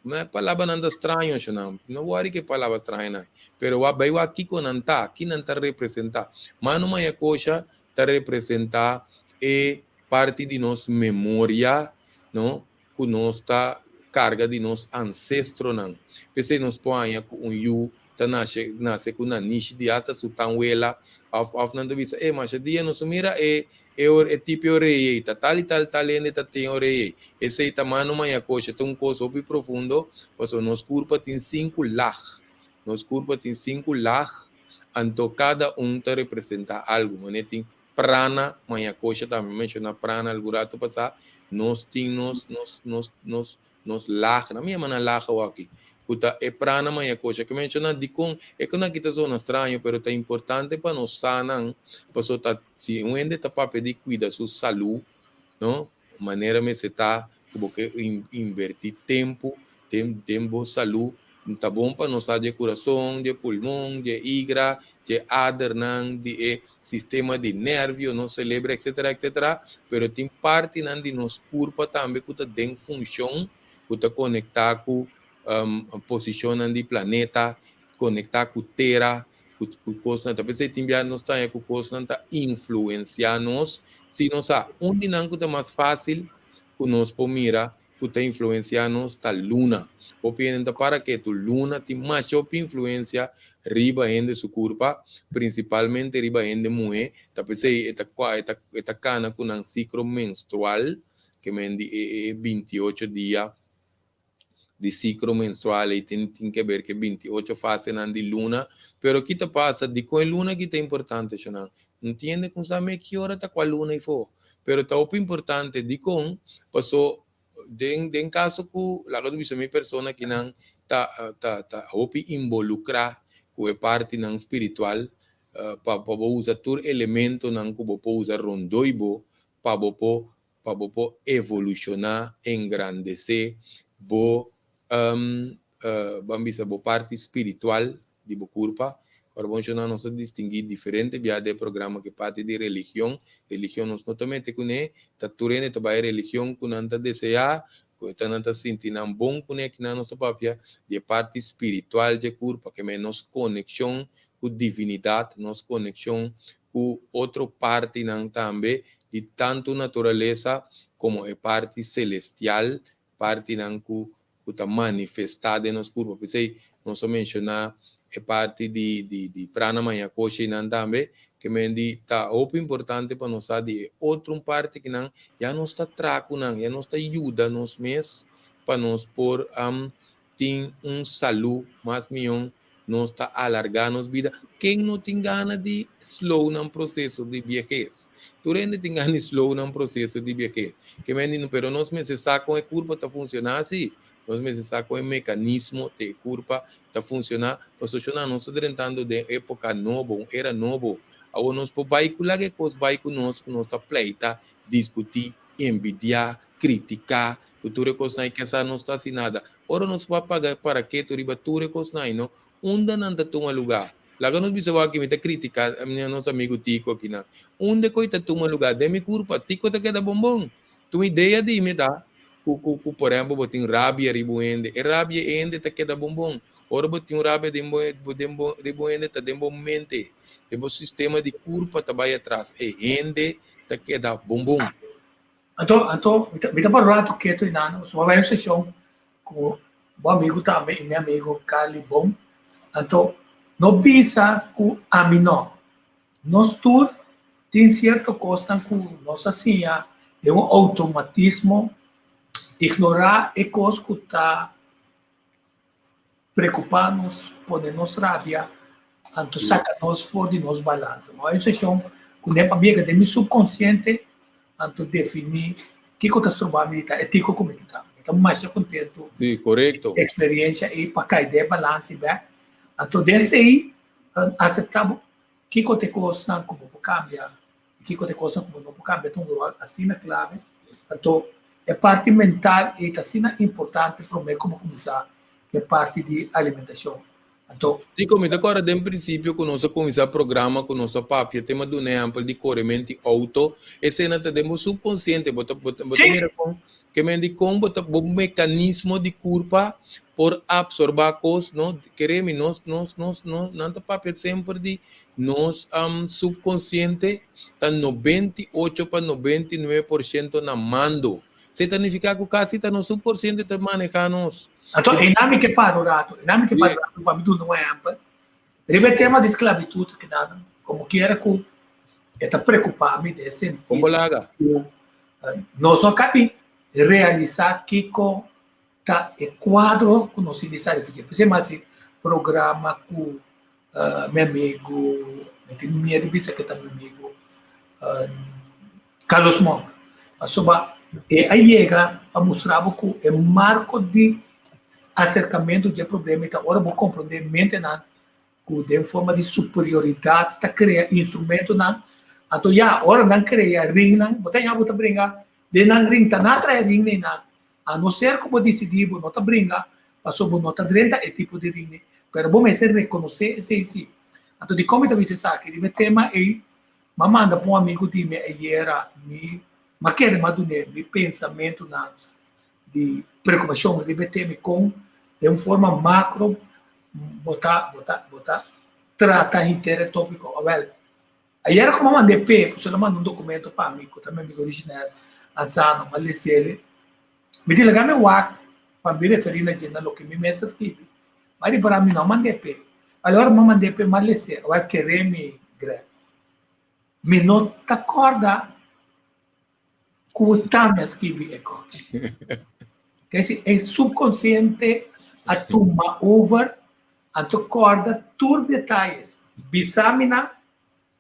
E palabranan ta straño shonnan, no wòri ku e palabra strañonan, pero wak bai wak kiko nan ta, ki nan ta representá. Mano mañakosha ta representá e parti di nos memoria, no, ku nos ta karga di nos ansestronan. P'esei nos por haña ku un yu ta nashe nase ku nanishi di asta su tanwela òf òf nan ta bisa, E, masha dia nos a mira e e e tipo e orei ei, ta tal i tal tal hende ta tin e orei ei. Esei ta mano mañakosha, ta un kos hopi profundo, pasobra nos kurpa tin sinku lag. Nos kurpa tin sinku lag, anto kada un ta representá algu. Manera tin Prana, Mañakosha tambe menshoná prana algun rato pasá, nos tin nos nos nos nos nos laga, nan mi yama nan laga awor aki, ku ta e prana Mañakosha ke menshoná dikon e ku nan kita zona straño pero ta importante pa nos sa nan paso ta si un hende ta papia di kuida su salú no manera mester ta ku bo ke invertí tempu den den bo salú ta bon pa nos sa dje kurason, dje pulmon, dje igra, dje adernan di e sistema di nervio, nos selebra etcetera etcetera, pero tin partinan di nos kurpa tambe ku ta den funshon ku ta konektá ku posishonnan di planeta, konektá ku tera, ku ku kosnan. Ta p'esei tin bia nos ta haña ku kosnan ta influensiá nos si nos sa. Un di nan ku ta mas fásil ku nos por mira ku ta influensiá nos ta luna. Hopi hende ta para ketu, luna tin masha hopi influensia riba hende su kurpa, prinsipalmente riba hende muhé. Ta p'esei e ta e ta e ta kana ku nan siklo menstrual, ke men di e e 28 dia di siklo menstrual ei tin tin ke ber ke 28 fasenan di luna. Pero ki ta pasa? Dikon e luna aki ta importante, shonnan? No tin hende ku sa me ki ora ta kua luna ei for. Pero ta hopi importante. Dikon? Paso den den kaso ku laga nos bisa mi persona kinan ta ta ta hopi involukrá ku e partinan spiritual pa pa bo usa tur elementonan ku bo por usa rondoi bo pa bo por pa bo por evolushoná, engrandesé bo ban bisa bo parti spiritual di bo kurpa. Ora bo menshoná nos ta distinguí diferente bia den e programa ku parti di religion. Religion nos no ta mete kuné, ta tur hende ta bai e religion ku nan ta deseá, ku ta nan ta sinti nan bon kuné. Kinan nos ta papia di e parti spiritual dje kurpa, ke men nos konekshon ku divinidat, nos konekshon ku otro partinan tambe di tantu naturalesa komo e parti selestial, partinan ku ku ta manifestá den nos kurpa. P'esei nos a menshoná e parti di di di prana mañakoshi nan tambe, ke men di ta hopi importante pa nos sa di e otro un parti ki nan ya nos ta traha ku nan, ya nos ta yuda nos mes pa nos por tin un salú mas mion, nos ta alargá nos bida. Ken no tin gana di slow nan proseso di biehes? Tur hende tin gana di slow nan proseso di biehes. Ke men di no, pero nos mester sa kon e kurpa ta funshoná si. Nos mester sa kon e mekanismo di e kurpa ta funshoná, pasobra nos ta drentando den époka nobo, un era nobo. Awor nos por bai ku laga e kos bai ku nos, ku nos ta pleita, diskutí, envidiá, kritiká, ku tur e kosnan ei kesa nos ta hasi nada. Ora nos por a paga para ketu riba tur e kosnan ei, no? Unda nan ta tuma lugá? Laga nos bisa wak mi ta kritiká nos amigu Tico akinan. Unda ku ei ta tuma lugá? Den mi kurpa. Tico ta keda bonbon. Tur idea di mi ta ku ku ku por ehèmpel bo tin rabia riba un hende. E rabia e hende ta keda bonbon. Ora bo tin un rabia den bo den bo riba un hende ta den bo mente, den bo sistema di kurpa ta bai atras. E hende ta keda bonbon. Anto, anto, mi ta pa rato keto y nada, so bai un sesión ku bo amigo tambe y mi amigo Carly Boom. Anto, no bisa ku ami no. Nos tur tin cierto cosnan ku nos a siña den un automatismo, ignora e cos ku ta preocupa nos, pone nos rabia, anto saca nos for di nos balansa. No hay un sesión cu ne pa yega den mi subconsciente, anto defini kico ta stroba mi di ta e tico cu mi ta ta. Mi ta masha contento Sí, corecto. di experiencia ey pa cay den e balansa y bek. Anto den esey, acepta bo kico ta e cosnan cu bo por cambia y kico ta e cosnan cu bo no por cambia ta un rol asina clave. Anto e parti mental ey ta asina importante prome cu bo cuminsa cu e parti di alimentacion. Anto. Tico, mi ta corda den principio cu nos a cuminsa programa cu nos a papia tema duna ehempel di corementi auto, esena ta den bo subconsciente, bo ta bo ta mira con Ke men di kon bo ta bo mekanismo di kurpa por apsorbá kos, no? Kere mi nos nos nos no nan ta papia semper di nos subkonsiente ta 98 pa 99% na mando. Esei ta nifiká ku kasi ta nos subkonsiente ta manehá nos. Anto einan mi ke para un ratu, einan mi ke para un ratu pa mi duna un ehèmpel. Riba e tema di sklabitut kinan, komo kiera ku e ta preokupá mi den e sentido ku nos no kabi realisá kiko ta e kuadro ku nos tin di sali for dje. P'esei mi hasi programa ku mi amigu, mi tin miedu di bisa ke ta mi amigu, Carlos Monk. Pasobra e a yega pa mustra bo ku e marko di aserkamentu dje problema ta ora bo komprondé mentenan ku den forma di superioridat ta krea instrumentonan. Anto ya, ora nan krea ringnan, bo ta haña bo ta bringa den nan ring, ta nan trae ring einan. A no ser ku bo disidí bo no ta bringa, pasobra bo no ta drenta e tipo di ring ei. Pero bo mester rekonosé esei sí. Anto dikon mi ta bisa esaki? Riba e tema ei M'a manda pa un amigu di mi ayera mi m'a kere m'a dun'é mi pensamentunan di preokupashon riba e tema i kon den un forma makro bo ta bo ta bo ta trata henter e topiko. Awèl, ayera ku m'a mand'é p'e, pasobra el a manda un dokumento pa mi ku ta mi amigu Richnel Anzano, m'a les'el, mi di laga mi wak pa mi referí na dje na loke mi mes a skibi. M'a ripará mi no a mand'é p'e. Alora m'a mand'é p'e m'a les'é, awèl keré mi Greg. Mi no ta kòrda ku ta mi a skibi e kos. Kesi e subkonsiente a tuma over, anto kòrda tur detayes. Bisa mi nan,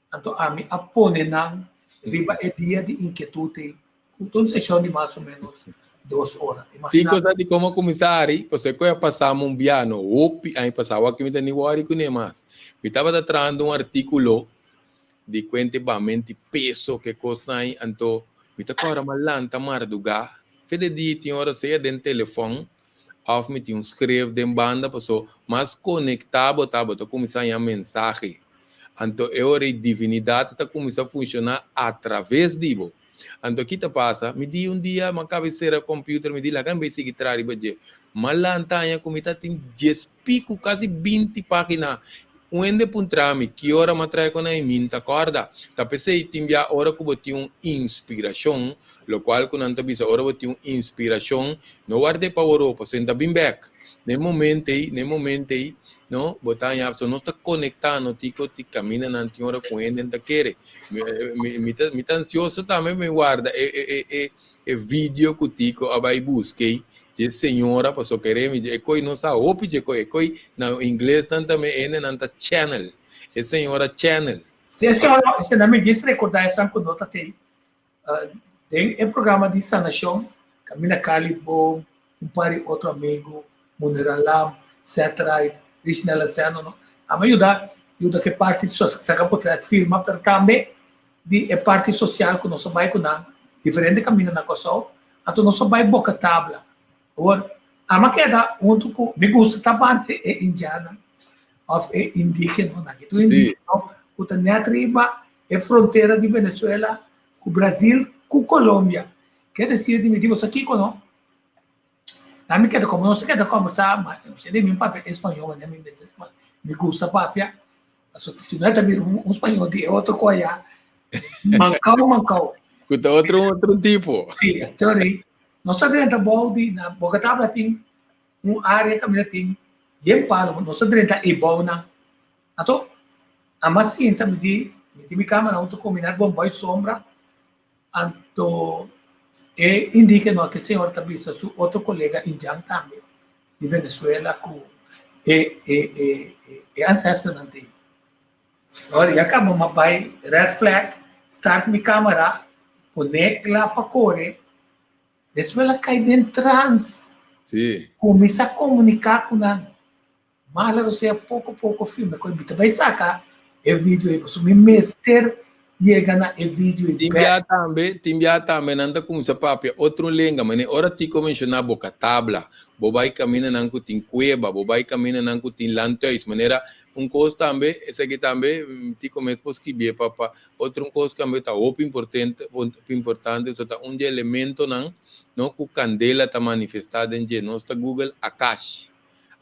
anto ami a pone nan riba e dia di inkietut ei, ku ta un seshon di mas o ménos dos ora. Tin cosa di como cuminsa ari, pasobra cu a pasa un bia no hopi aña pasa, awor aki mi ta ni wori cune mas. Mi tabata trahando un articulo di cuenta e bamenti peso ke cosnan ai, anto mi ta cora mi a lanta marduga, fe de dia tin ora sea den telefon of mi tin un schrift den banda, paso mas conecta bo ta, bo ta cuminsa haña mensahe. Anto e ora ei divinidad ta cuminsa funciona atraves di bo. Anto ki ta pasa? Mi di un dia m'a caba di cera computer, mi di laga mi bay sigui traha riba dje. M'a lanta aña cu mi ta tin dies pico, casi binti pagina. Un hende puntra mi ki ora m'a traha con nan, mi n'ta corda. Ta p'esey tin bia ora cu bo tin un inspiracion, locual cu nan ta bisa ora bo tin un inspiracion, no ward'e pa woro, pasobra ta bin bek. Na e momento ei, na e momento ei, no, bo ta haña, so nos ta konektá no tiko ti kamindanan tin ora ku hende ta kere. Mi, mi, mi ta, mi ta ansioso tambe mi warda e, e, e, e, e video ku Tiko a bai buska ei, dje señora, paso kere mi, e koi no sa hopi dje koi, e koi na ingles nan tambe hendenan ta channel, e señora channel. Si e señora, e señora mi djis rekordá esnan ku no ta tei, Den e programa di sanashon, kaminda Carly Boom, un par di otro amigu, Munira Lam, Seth Wright, Richnel Aseno, no, a yuda yuda ku e parti saka potret firma, pero tambe di e parti sosial ku nos a bai ku nan diferente kaminda na Kòrsou, anto nos a bai boka tabla. Awor, ama keda huntu ku mi gusta ta banda e indiannan òf e indígenonan. E tur indígeno ku ta nèt riba E frontera di Venezuela ku Brazil ku Colombia. Ke desir di mi di boso kiko no? Na mi keda komo nos keda kombersá, ma si di mi papia español manera mi mester español. Mi gusta papia, pasobra si no e ta bira un spañol di e otro koya, mankau mankau. Ku ta otro otro tipo. Sí, sorry. Nos ta drenta bou di na Boca Tabla tin un área kaminda tin yen palo, nos ta drenta e bounan. Anto, ama sinta mi di, mi tin mi kamera huntu ku mi na bomboi sombra, anto e indígena ku e señor ta bisa su otro kolega indjan tambe di Venezuela ku e e e e ancesternan tin. Ora ya kaba mi a bai red flag, start mi kamera, pone kla pa kore, despues el a kai den trans. Sí. Kuminsá komuniká ku nan. Mala lo sea poko poko firme ku mi ta bai saka e video ei pasobra mi mester yega na e video ei Tin bèk. bia tambe, tin bia tambe nan ta kuminsá papia otro lenga, manera ora Tico menshoná boka tabla, bo bai kaminda nan ku tin kueba, bo bai kaminda nan ku tin landhuis, manera un kos tambe, esaki tambe Tico mes por skibié pa pa otro un kos tambe ta hopi importante, importante, ta un di e elementonan no ku kandela ta manifestá den dje, nos ta google Akash.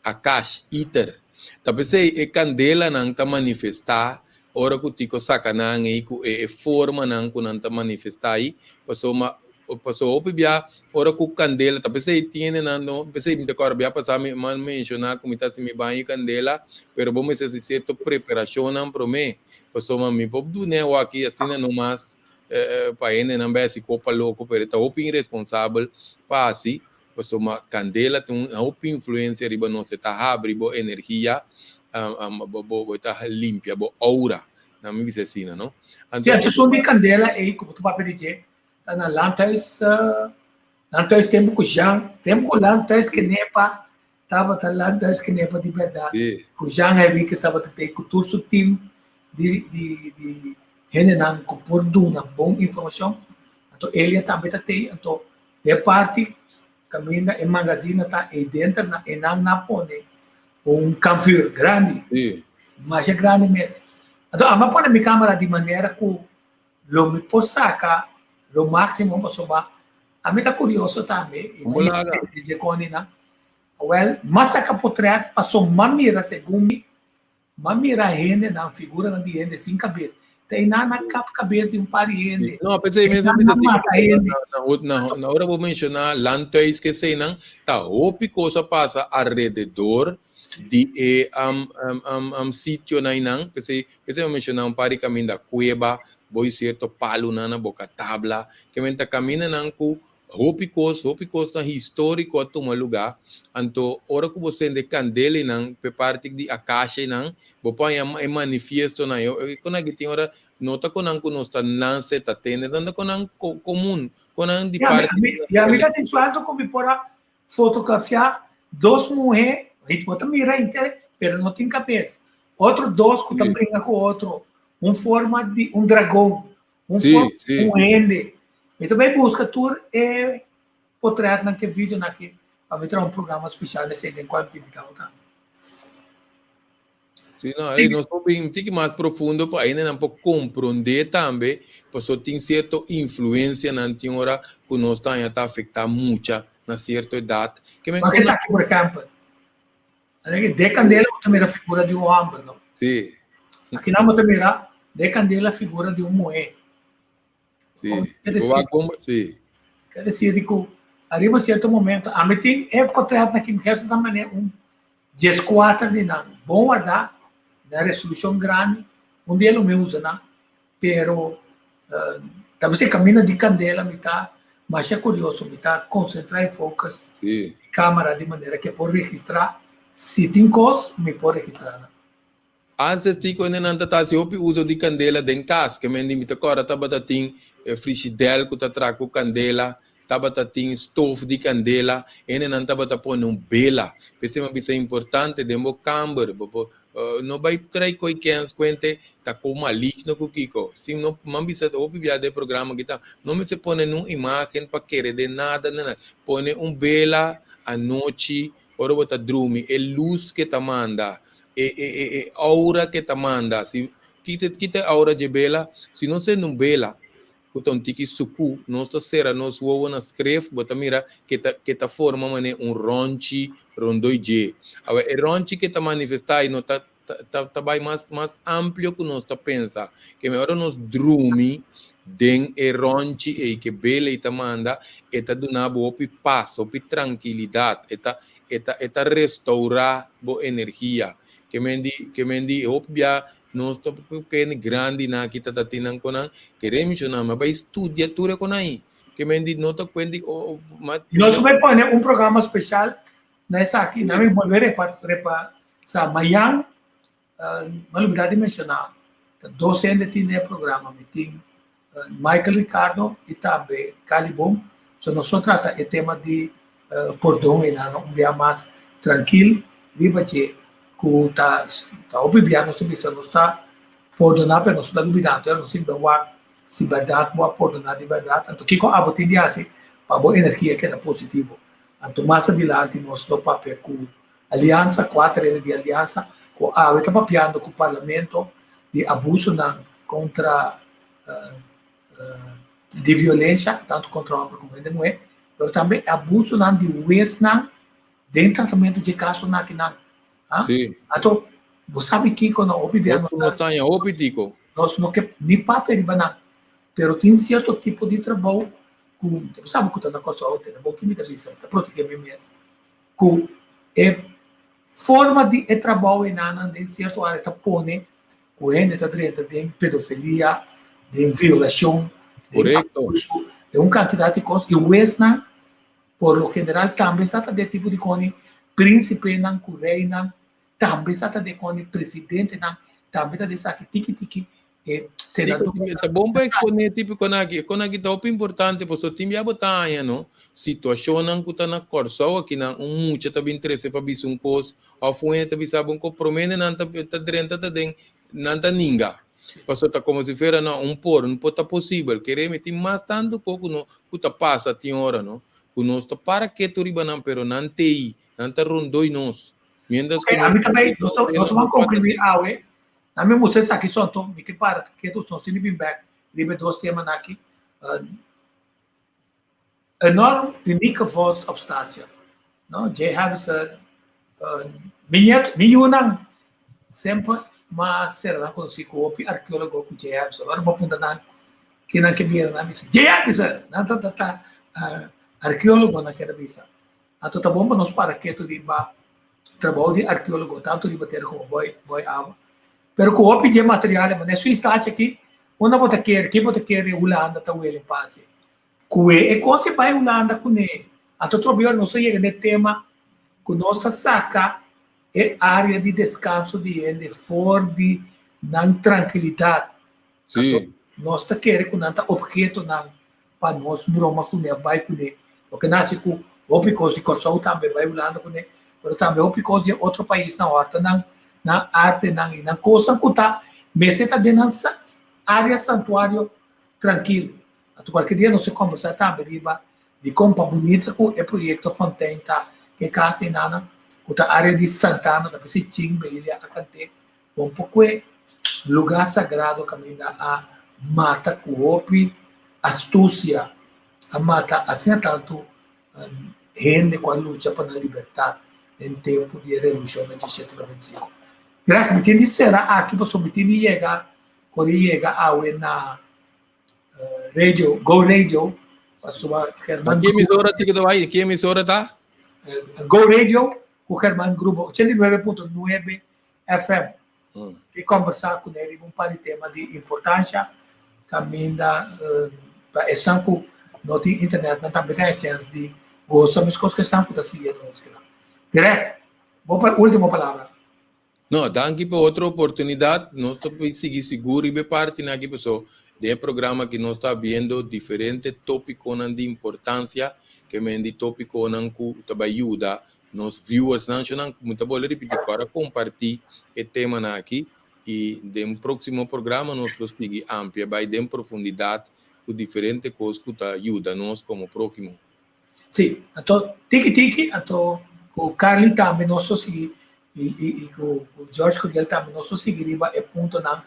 Akash, Iter. Ta p'esei e kandelanan ta manifestá ora ku Tiko saka nan ei ku e e formanan ku nan ta manifestá ei, pasobra pasobra hopi bia ora ku kandela, ta p'esei tin hendenan no, p'esei mi ta kòrda bia pasá mi a menshoná ku mi ta hasi mi baño kandela, pero bo mester hasi sierto preparashonnan promé, pasobra mi por dun'é awaki asina nomas pa hendenan bai hasi kopa loko, pero e ta hopi iresponsabel pa hasi. Pasobra kandela tin un hopi influensia riba nos, e ta habri bo energia, bo bo ta limpia bo aura, nan mi bisa asina, no? Anto, Si, esun di kandela ei ku bo ta papia di dje, ta na landhuis, landhuis tempu ku Jean, tempu ku landhuis Kenepa tabata landhuis Kenepa di bèrdat, ku Jean Henriquez tabata tei ku tur su team di di di hendenan ku por duna bon informashon, anto Elia tambe ta tei, anto E parti kaminda e magazina ta ei denter na e nan na pone un kampvuur grandi. Sí. Masha grandi mes. Anto ami a pone mi kamera di manera ku lo mi por saka lo máksimo pasobra ami ta kurioso tambe i Como laga? mi dje koni nan. Awèl, m'a saka potrèt pasobra m'a mira segun mi M'a mira hendenan, figuranan di hende sin kabes. Ta einan a kap kabes di un par di hende. No, p'esei mes Einan mi ta a di mata hende. na na na ora bo menshoná landhuis ke eseinan, ta hopi kos a pasa alrededor di e sitionan einan. P'esei p'esei mi a menshoná un par di kaminda kueba, bo sierto palunan na boka tabla, ke men ta kamindanan ku Hopi kos, hopi kosnan históriko a tuma lugá. Anto ora ku bo sende kandelinan p'e parti di akashanan, bo por haña e manifiestonan. E konan aki tin ora no ta konan ku nos ta nanse ta tende, nan ta konan komun, konan di Ya, parti mi, ya, mi ta tin suelto ku mi por a fotografiá dos muhé, bo ta mira inter, pero no tin kabes. Otro dos ku ta bringa ku otro, un forma di un dragon. Un Sí, forma sí. un hende. Mi ta bai buska tur e potretnan ke videonan aki pa mi traha un programa spesial esei den kual mi ta invitá bo tambe. Sí, no, eh, nos por bin un tiki mas profundo pa ainda nan por komprondé tambe, paso tin sierto influencianan tin ora ku nos ta haña ta afektá mucha na sierto edat. Ke men Wak kon esaki, por ehèmpel. De kandela bo ta mira figura di un hòmber, no? Sí. Akinan bo ta mira de kandela figura di un muhé. Sí. Bo wak bon, sí. Ker desir di ku ariba sierto momento ami tin e potretnan ki mi kester ta manera un dieskuater di nan bon wardá na resolushon grandi, un dia lo mi usa nan, pero ta bisa e kaminda di kandela mi ta masha kurioso, mi ta konsentrá i focus Sí. kamera di manera ke por registrá si tin kos mi por registrá nan. Antes ti ku nan ta hasi hopi uso di kandela den kas, ke men di mi ta kòrda tabata tin frishidèl ku ta traha ku kandela, tabata tin stof di kandela, hendenan tabata pone un bela. P'esei mi a bisa importante den bo kamber, bo por no bai trai koi kens kuente ta ku maligno ku kiko. Si no, mi a bisa hopi bia den e programa aki ta, no mester pone nun imagen pa kere den nada, nada. Pone un bela anochi Ora bo ta drumi, e lus ke ta manda, e e e e aura ke ta manda, si kita kita e aura dje bela, si nos sende un bela ku ta un tiki sukú, nos ta sera nos wowo na skref, bo ta mira ke ta ke ta forma manera un rònchi rondoi dje. Awe e rònchi ke ta manifestá ei no ta ta ta bai mas mas amplio ku nos ta pensa. Ke ora nos drumi. den e ronchi ei ku e bel ei ta manda, e ta duna bo hopi pas, hopi trankilidat, e ta e ta e ta restourá bo energia. Ke men di ke men di hopi bia nos ta kende grandinan aki ta ta tin nan ku nan kere menshoná mi a bai studia tur e konan ei. Ke men di no ta kuenta di o ma. Nos bai pone un programa speshal na esaki, nan mi bolbe repa repasá mayan. Mi a lubida di menshoná ta dos hende tin den e programa, mi tin Michael Ricardo i tambe Cali Boom. So nos lo trata e tema di pordon i nan un bia mas trankil riba dje ku ta ta hopi bia nos ta bisa nos ta pordoná pero nos no ta lubidá. Anto nos tin ben wak si bèrdat bo a pordoná di bèrdat. Anto kiko abo tin di hasi pa bo energia keda positivo. Anto mas adilanti nos lo papia ku Aliansa, kuater hende di Aliansa ku awe ta papiando ku Parlamento di abusonan kontra di violensha, tantu kontra hòmber komo hende muhé, pero tambe abusonan di huesnan den tratamentu dje kasonan akinan. Sí. Anto, bo sabi kiko no? Hopi bia nos no ta haña hopi tiko. Nos no ke ni papia riba nan, pero tin sierto tipo di trabou ku bo sabi ku ta na Kòrsou, tene bo ki mi ta bisa, mi ta protegé mi mes. Ku e forma di e trabou enanan den sierto área ta pone ku hende ta drenta den pedofilia, den violashon, den abuso, den un kantidat di kos. I huesnan por lo general tambe sa ta den tipo di koni, prínsipenan ku reinan tambe sa ta den koni, presidentenan tambe ta den esaki tiki tiki. E senador. Ta bon pa eksponé tipo kon aki. E kon aki ta hopi importante pasobra tin bia bo ta haña no situashonnan ku ta na Kòrsou akinan un mucha ta bin trese pa bisa un kos òf un hende ta bisa bo un kos promé nan ta drenta ta den nan ta ninga pasobra ta komo si fuera no un por no por ta posibel kere mi tin mas tantu kos ku no ku ta pasa tin ora no ku nos ta para ketu riba nan pero nan t'ei nan ta rondoi nos mientras ku nos ami ta bai nos nos ban konkluí awe Na mi mustra esaki so anto mi ke para ketu so sin bin bek riba e dos temanan aki. Enorm unieke vondst op Statia. No, Jay Haviser, mi nieto, mi yunan semper m'a sera nan konosí ku hopi arkeólogo ku Jay Haviser. Ora bo puntra nan ke nan ke bira nan bisa Jay Haviser! Nan ta ta ta arkeólogonan keda bisa. Anto ta bon pa nos para ketu riba trabou di arkeólogo, tantu riba tera komo boi boi awa. Pero ku hopi dje material e manera su instancia aki, unda bo ta kere, ke bo ta kere Hulanda ta wele pase. Ku e e kos e bai Hulanda kuné. Anto trobe ora nos ta yega na e tema ku nos ta saka e área di deskanso di hende for di nan trankilidat. Sí. Nos ta kere ku nan ta ophetonan pa nos broma kuné òf bai kuné. Loke nan hasi ku hopi kos di Kòrsou tambe bai Hulanda kuné, pero tambe hopi kos di e otro paisnan hòrta nan nan artenan i nan kosnan ku ta mester ta den nan área santuario trankil. Anto kualke dia nos ta kòmbersá tambe riba dikon pa bunita ku e proyekto Fontein ta ke kas einanan ku ta área di Santana ta p'esei chin Behilia a kant'é Bon pokue lugá sagrado kaminda a mata ku hopi astusia, a mata asina tantu hende ku a lucha pa nan libertat den tempu di e revolushon na 1795. Greg, mi tin di sera aki pasobra mi tin di yega, por yega awe na radio, Go Radio, pasobra German. Ki emisora ti ku ta bai? Ki emisora ta? Go Radio ku German Grubo, 89.9 FM i kombersá kuné riba un par di tema di importansha kaminda pa esnan ku no tin internet nan tambe ta haña chèns di gosa meskos ku esnan ku ta sigui nos kinan. Dirèk, bo pa último palabra. No, danki pa otro oportunidat. Nos ta por sigui sigur riba e partinan aki paso den e programa aki nos ta abriendo diferente tópikonan di importansia ke men di tópikonan ku ta bai yuda Nos viewersnan shonnan mi ta bolbe ripiti kòrda kompartí e temanan aki i den próksimo programa nos lo sigui amplia bai den profundidat ku diferente kos ku ta yuda nos komo próhimo. Sí, anto tiki tiki anto ku Carly tambe nos lo sigui i i i ku George Curiel tambe nos lo sigui riba e puntonan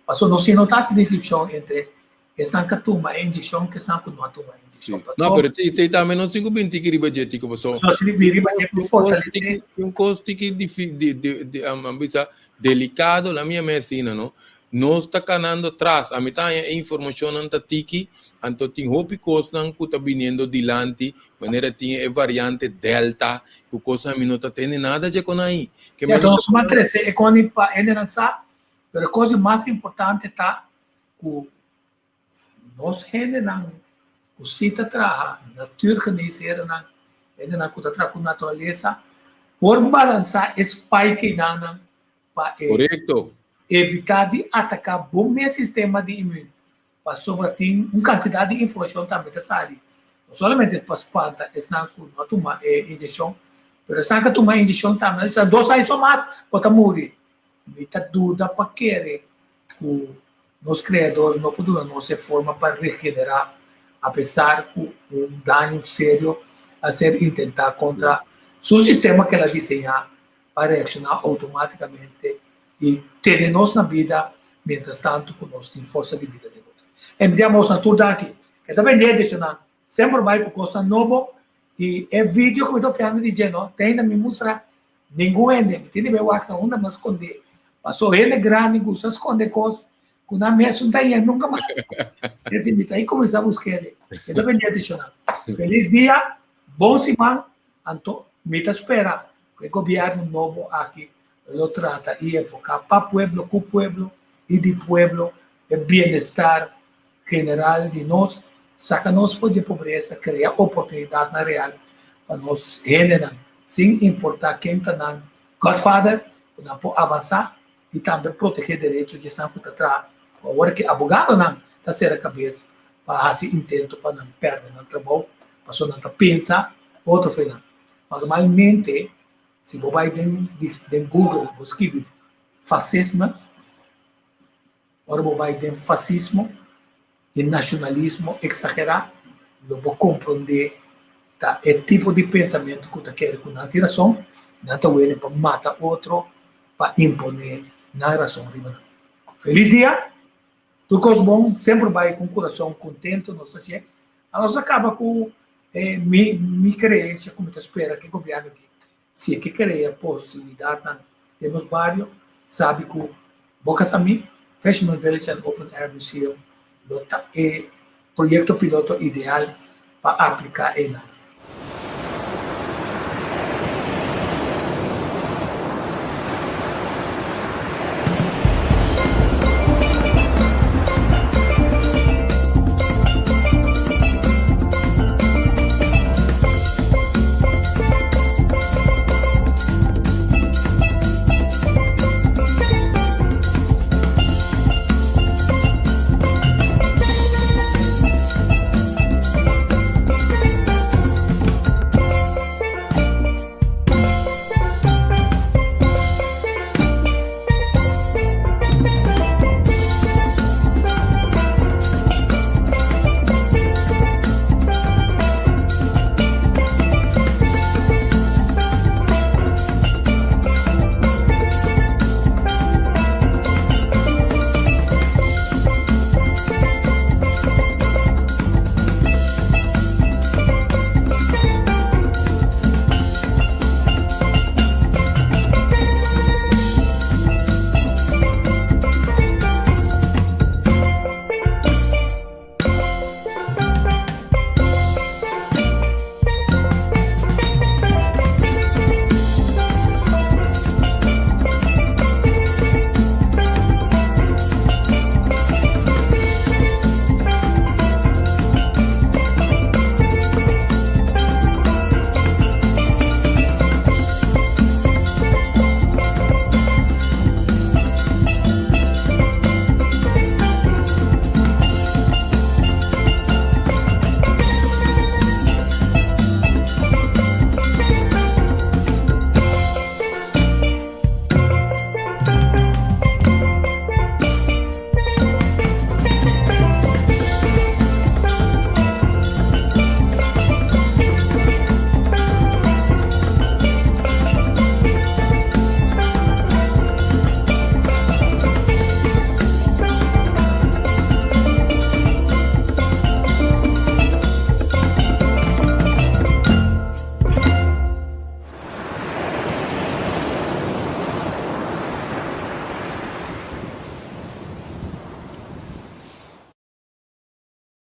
pasobra nos si no ta hasi deskripshon entre Esnan ka tuma e inyekshon ku esnan ku no a tuma e inyekshon. Sí. No, pero si, si tambe nos tin ku bin tiki riba dje tiko paso. So si bin riba dje ku fortalesé. Un kos tiki di di di di am bisa delikado la mia mes asina no. Nos ta kanando tras. Ami ta haña e informashonnan ta tiki, anto tin hopi kosnan ku ta biniendo dilanti, manera tin e variante Delta, ku kosnan mi no ta tende nada dje kon ahi. Ke men nos a trese e koni pa hendenan sa, pero e kos di mas importante ta ku nos hendenan ku si ta traha natuurgeneesherennan, hendenan ku ta traha ku naturalesa, por balansá e spike einannan pa e Korekto. evitá di ataká bo mes sistema di imun, pasobra tin un kantidat di informashon tambe ta sali, no solamente pa spanta esnan ku no a tuma e inyekshon, pero esnan ku a tuma e inyekshon tambe nan bisa dos aña so mas bo ta muri. Mi ta duda pa kere ku nos Kreador no por duna nos e forma pa regenerá apesar ku un daño serio a ser intentá kontra su sistema ku el a diseñá pa reakshoná outomátikamente i tene nos na bida miéntras tantu ku nos tin forsa di bida den nos. E mi diamo boso tur danki. E ta bendé adishoná. Semper bai ku kosnan nobo i e video ku mi ta opiando di dje no ta ainda mi mustra ningun hende. Mi tin di bai wak na unda mi a skondé. Paso hende grandi gusta skonde kos ku nan mes no ta haña nunka mas. Esi mi ta ai kuminsá busk'é. E ta bendé adishoná. Felis dia, bon siman. Anto mi ta spera ku e gobièrnu nobo aki lo trata i enfoká pa pueblo, ku pueblo i di pueblo e bienestar general di nos, saka nos for di e pobresa, krea oportunidatnan real pa nos hendenan, sin importá ken ta nan godfather, ku nan por avansá i tambe protegé derecho di esnan ku ta traha. Awor ki abogadonan ta sera kabes pa hasi intento pa nan pèrdè nan trabou, pasobra nan ta pensa otro fe nan. Normalmente, si bo bai den den Google bo skibi fasisme, ora bo bai den fasismo i nashonalismo eksagerá, lo bo komprondé ta e tipo di pensamentu ku ta kere ku nan tin rason, nan ta wele pa mata otro pa imponé nan rason riba nan. Felis dia! Tur kos bon, semper bai ku un kurason kontentu nos ta hasié. Anos a kaba ku e mi mi kreensia ku mi ta spera ku e gobièrnu aki si e ke krea posibilidatnan den nos bario, sabi ku Boca Samí, Fisherman Village and Open Air Museum lo ta e proyekto piloto ideal pa apliká einan.